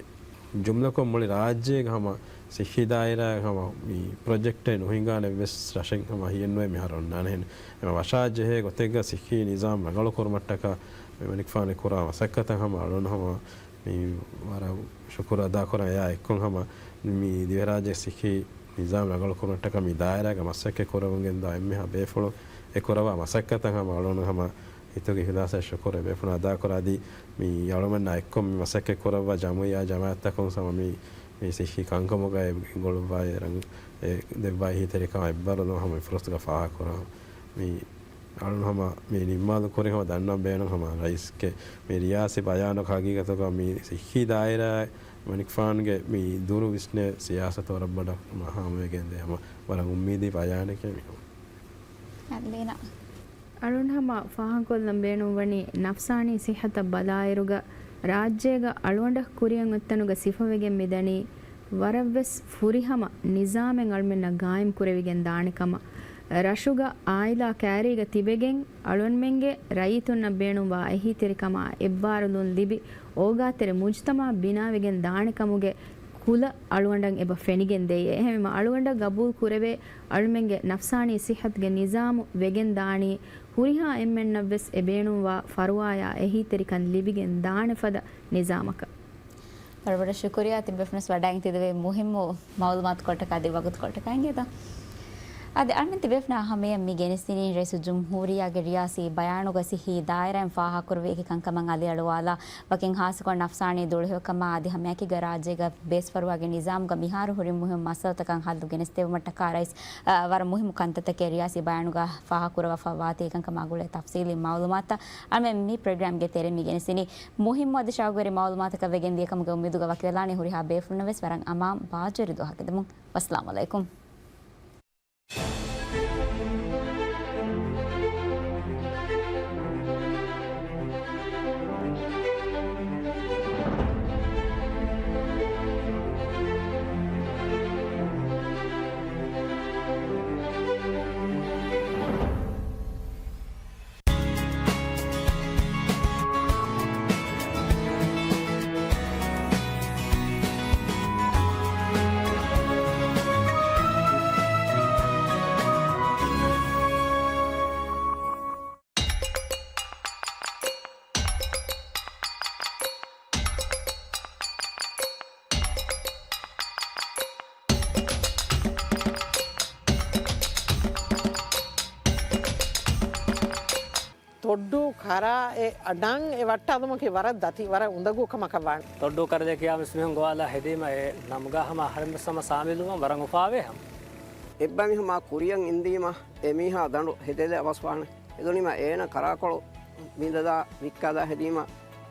ޖުމްލަކޮށް މުޅި ރާއްޖޭގަ ހަމަ ސިއްހީ ދާއިރާއެއް ހަމަ މި ޕްރޮޖެކްޓެއް ނުހިނގާނެ އެއްވެސް ރަށެއް ހަމަ ހިއެއްނުވޭ މިހާރު އޮންނާނެ. އެހެން އެމަ ވަށާޖެހޭ ގޮތެއްގަ ސިއްހީ ނިޒާމް ރަނގަޅު ކުރުމަށްޓަކާ މެނިކުފާނެ ކުރާ މަސައްކަތަށް ހަމަ އަޅުން ހަމަ މި ވަރަށް ޝުކުރު އަދާކުރަން. އެއާ އެއްކޮށް ހަމަ މި ދިވެހިރާއްޖޭ ސިއްހީ ނިޒާމް ރަނގަޅު ކުރުމަށްޓަކާ މި ދާއިރާގަ މަސައްކަތް ކުރަމުން ގެންދާ އެންމެހާ ބޭފުޅުން އެ ކުރައްވާ މަސައްކަތަށް ހަމަ އަޅުގަނޑު ހަމަ ހިތުގެ އިހްލާސާ ޝުކުރު ބޭފުޅުން އަދާކުރާ. އަދި މި އަޅުމެންނާ އެއްކޮށް މި މަސައްކަތް ކުރައްވާ ޖަމުއިއްޔާ ޖަމާއަތްތަކުން ހަމަ މި، މި ސިއްހީ ކަންކަމުގައި ގޮޅުއްވާ އެ ރަނގަޅު ދެއްވާ އެހީތެރިކަމާ އެއްބާރުލުން ހަމަ މި ފުރުސަތުގަ ފާހަގަކުރާ. މި އަޅުން ހަމަ މި ނިންމާލު ކުރި ހަމަ ދަންނަން ބޭނުން ހަމަ ރައީސްގެ މި ރިޔާސީ ބަޔާނުގަ ހަގީގަތުގަ މި ސިއްހީ ދާއިރާ މަނިކުފާނުގެ މި ދުރު ވިސްނޭ ސިޔާސަތު ވަރަށް ބޮޑަށް ހާމަވެގެންދޭ ހަމަ ވަރަށް އުއްމީދީ ބަޔާނެކޭ މި ހަމަ. އަދި ލީނާ. އަޅުން ހަމަ ފާހަގަކޮށްލަން ބޭނުންވަނީ ނަފްސާނީ ސިއްހަތަށް ބަލާއިރުގަ ރާއްޖޭގަ އަޅުގަނޑަށް ކުރިއަށް އޮތްތަނުގަ ސިފަވެގެން މިދަނީ ވަރަށްވެސް ފުރިހަމަ ނިޒާމެއް އަޅުމެންނަށް ގާއިމް ކުރެވިގެން ދާނެ ކަމަށް. ރަށުގަ އާއިލާ ކައިރީގަ ތިބެގެން އަޅުގަނޑުމެންގެ ރައްޔިތުންނަށް ބޭނުންވާ އެހީތެރިކަމާ އެއްބާރުލުން ލިބި އޯގާތެރި މުޖުތަމަޢަށް ބިނާވެގެން ދާނެ ކަމުގެ ކުލަ އަޅުގަނޑަށް އެބަ ފެނިގެން ދެއްޔޭ. އެހެންވީމަ އަޅުގަނޑަށް ގަބޫލު ކުރެވޭ އަޅުމެންގެ ނަފްސާނީ ސިއްހަތުގެ ނިޒާމު ވެގެން ދާނީ ހުރިހާ އެންމެންނަށްވެސް އެ ބޭނުންވާ ފަރުވާޔާ އެހީތެރިކަން ލިބިގެން ދާނެ ފަދަ ނިޒާމަކަށް. ވަރަށް ބޮޑަށް ޝުކުރިއްޔާ ތިބޭފުޅުންވެސް ވަޑައިގެން ތިދެވޭ މުހިއްމު މައުލޫމާތުކޮޅަކަށް އަދި ވަގުތުކޮޅަކަށް އިނގޭތޯ. އަދި އަޅުމެން ތިބޭފުޅުންނާ ހަމަޔަށް މި ގެނެސްދިނީ ރައީސުލްޖުމްހޫރިއްޔާގެ ރިޔާސީ ބަޔާނުގަ ސިއްހީ ދާއިރާއިން ފާހަގަކުރެއްވި އެކި ކަންކަމަށް އަލިއަޅުވާލާ، ވަކިން ހާއްސަކޮށް ނަފްސާނީ ދުޅުހިލުކަމާ އަދި ހަމައެކީގަ ރާއްޖޭގަ ބޭސްފަރުވާގެ ނިޒާމުގަ މިހާރު ހުރި މުހިންމު މައްސަލަތަކަށް ހައްލު ގެނެސްދެވުމަށްޓަކާ ރައީސް، އަ، ވަރަށް މުހިންމު ކަންތައްތަކެއް ރިޔާސީ ބަޔާނުގަ ފާހަގަކުރައްވާފަ ވާތީ އެކަންކަމާ ގުޅޭ ތަފްސީލީ މައުލޫމާތުތައް އަޅުމެން މި ޕްރޮގްރާމްގެ ތެރެއިން މި ގެނެސްދިނީ. މުހިންމު އަދި ޝައުގުވެރި މައުލޫމާތަކަށް ވެގެން ދިޔަކަމުގެ އުއްމީދުގަ ވަކިވެލާނީ. ހުރިހާ ބޭފުޅުންނަށް ވެސް ވަރަށް އަމާން ބާއްޖަވެރި ދުވަހަކަށް ދެމުން. ވައްސަލާމް އަލައިކުމް. ތޮއްޑޫ ކަރާ އެ ނަން އެ ވައްޓާލުމަކީ ވަރަށް ދަތި، ވަރަށް އުނދަގޫ ކަމަކަށް ވާނެ. ތޮއްޑޫ ކަރަދޭ ކިޔާ ވެސް މީހުން ގޮވާލާ ހެދީމަ އެ ނަމުގަ ހަމަ އަހަރެން ވެސް ހަމަ ސާމިލުވަން ވަރަށް އުފާވޭ ހަމަ. އެއްބައި މީހުން މާ ކުރިއަށް އިންދީމަ އެ މީހާ ދަނޑު ހެދެލެއް އަވަސް ވާނެ. އެދުނީމަ އޭނަ ކަރާކޮޅު ބިނދަދާ ވިއްކާލާ ހެދީމަ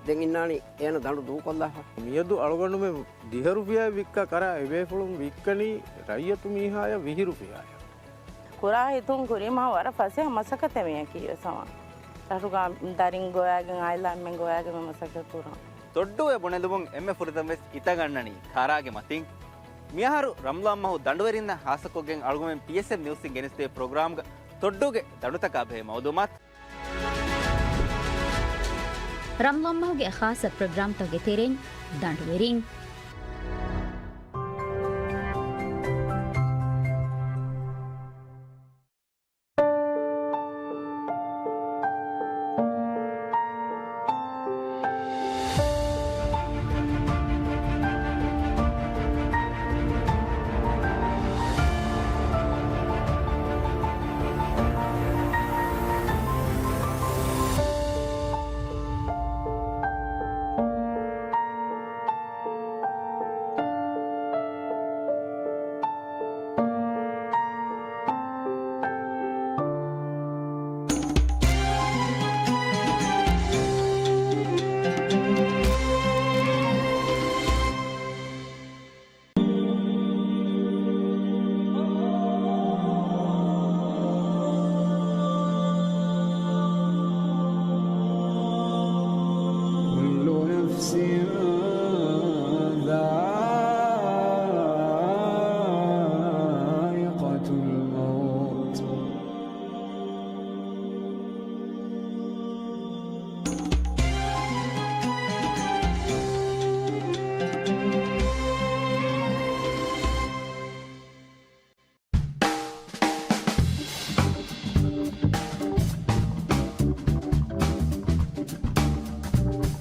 ދެން އިންނާނީ އޭނަ ދަނޑު ދޫކޮށްލާފަ. މިއަދު އަޅުގަނޑުމެން ދިހަ ރުފިޔާއެއް ވިއްކާ ކަރާ އެބޭފުޅުން ވިއްކަނީ ރައްޔިތު މީހާޔަށް ވިހި ރުފިޔާޔަށް. ކުރާ ހިތުން ކުރީމާ ވަރަށް ފަސޭހަ މަސައްކަތެއް މިއަކީ ވެސް ހަމަ. ރަށުގަ ދަރިން ގޮވާގެން އާއިލާ އެންމެން ގޮވާގެން މި މަސައްކަތް ކުރާ. ތޮއްޑޫއެ ބުނެލުމުން އެންމެ ފުރަތަމަވެސް ހިތަށް އަންނަނީ ކާރާގެ މަތިން. މިއަހަރު ރަމްޟާން މަހު ދަނޑުވެރިންނަށް ހާއްސަކޮށްގެން އަޅުގަނޑުމެން ޕީއެސްއެމް ނިއުސްއިން ގެނެސްދެވި ޕްރޮގްރާމްގަ ތޮއްޑޫގެ ދަނޑުތަކާ ބެހޭ މައުލޫމާތު. ރަމްޟާން މަހުގެ ޚާއްޞަ ޕްރޮގްރާމްތަކުގެ ތެރެއިން ދަނޑުވެރިން.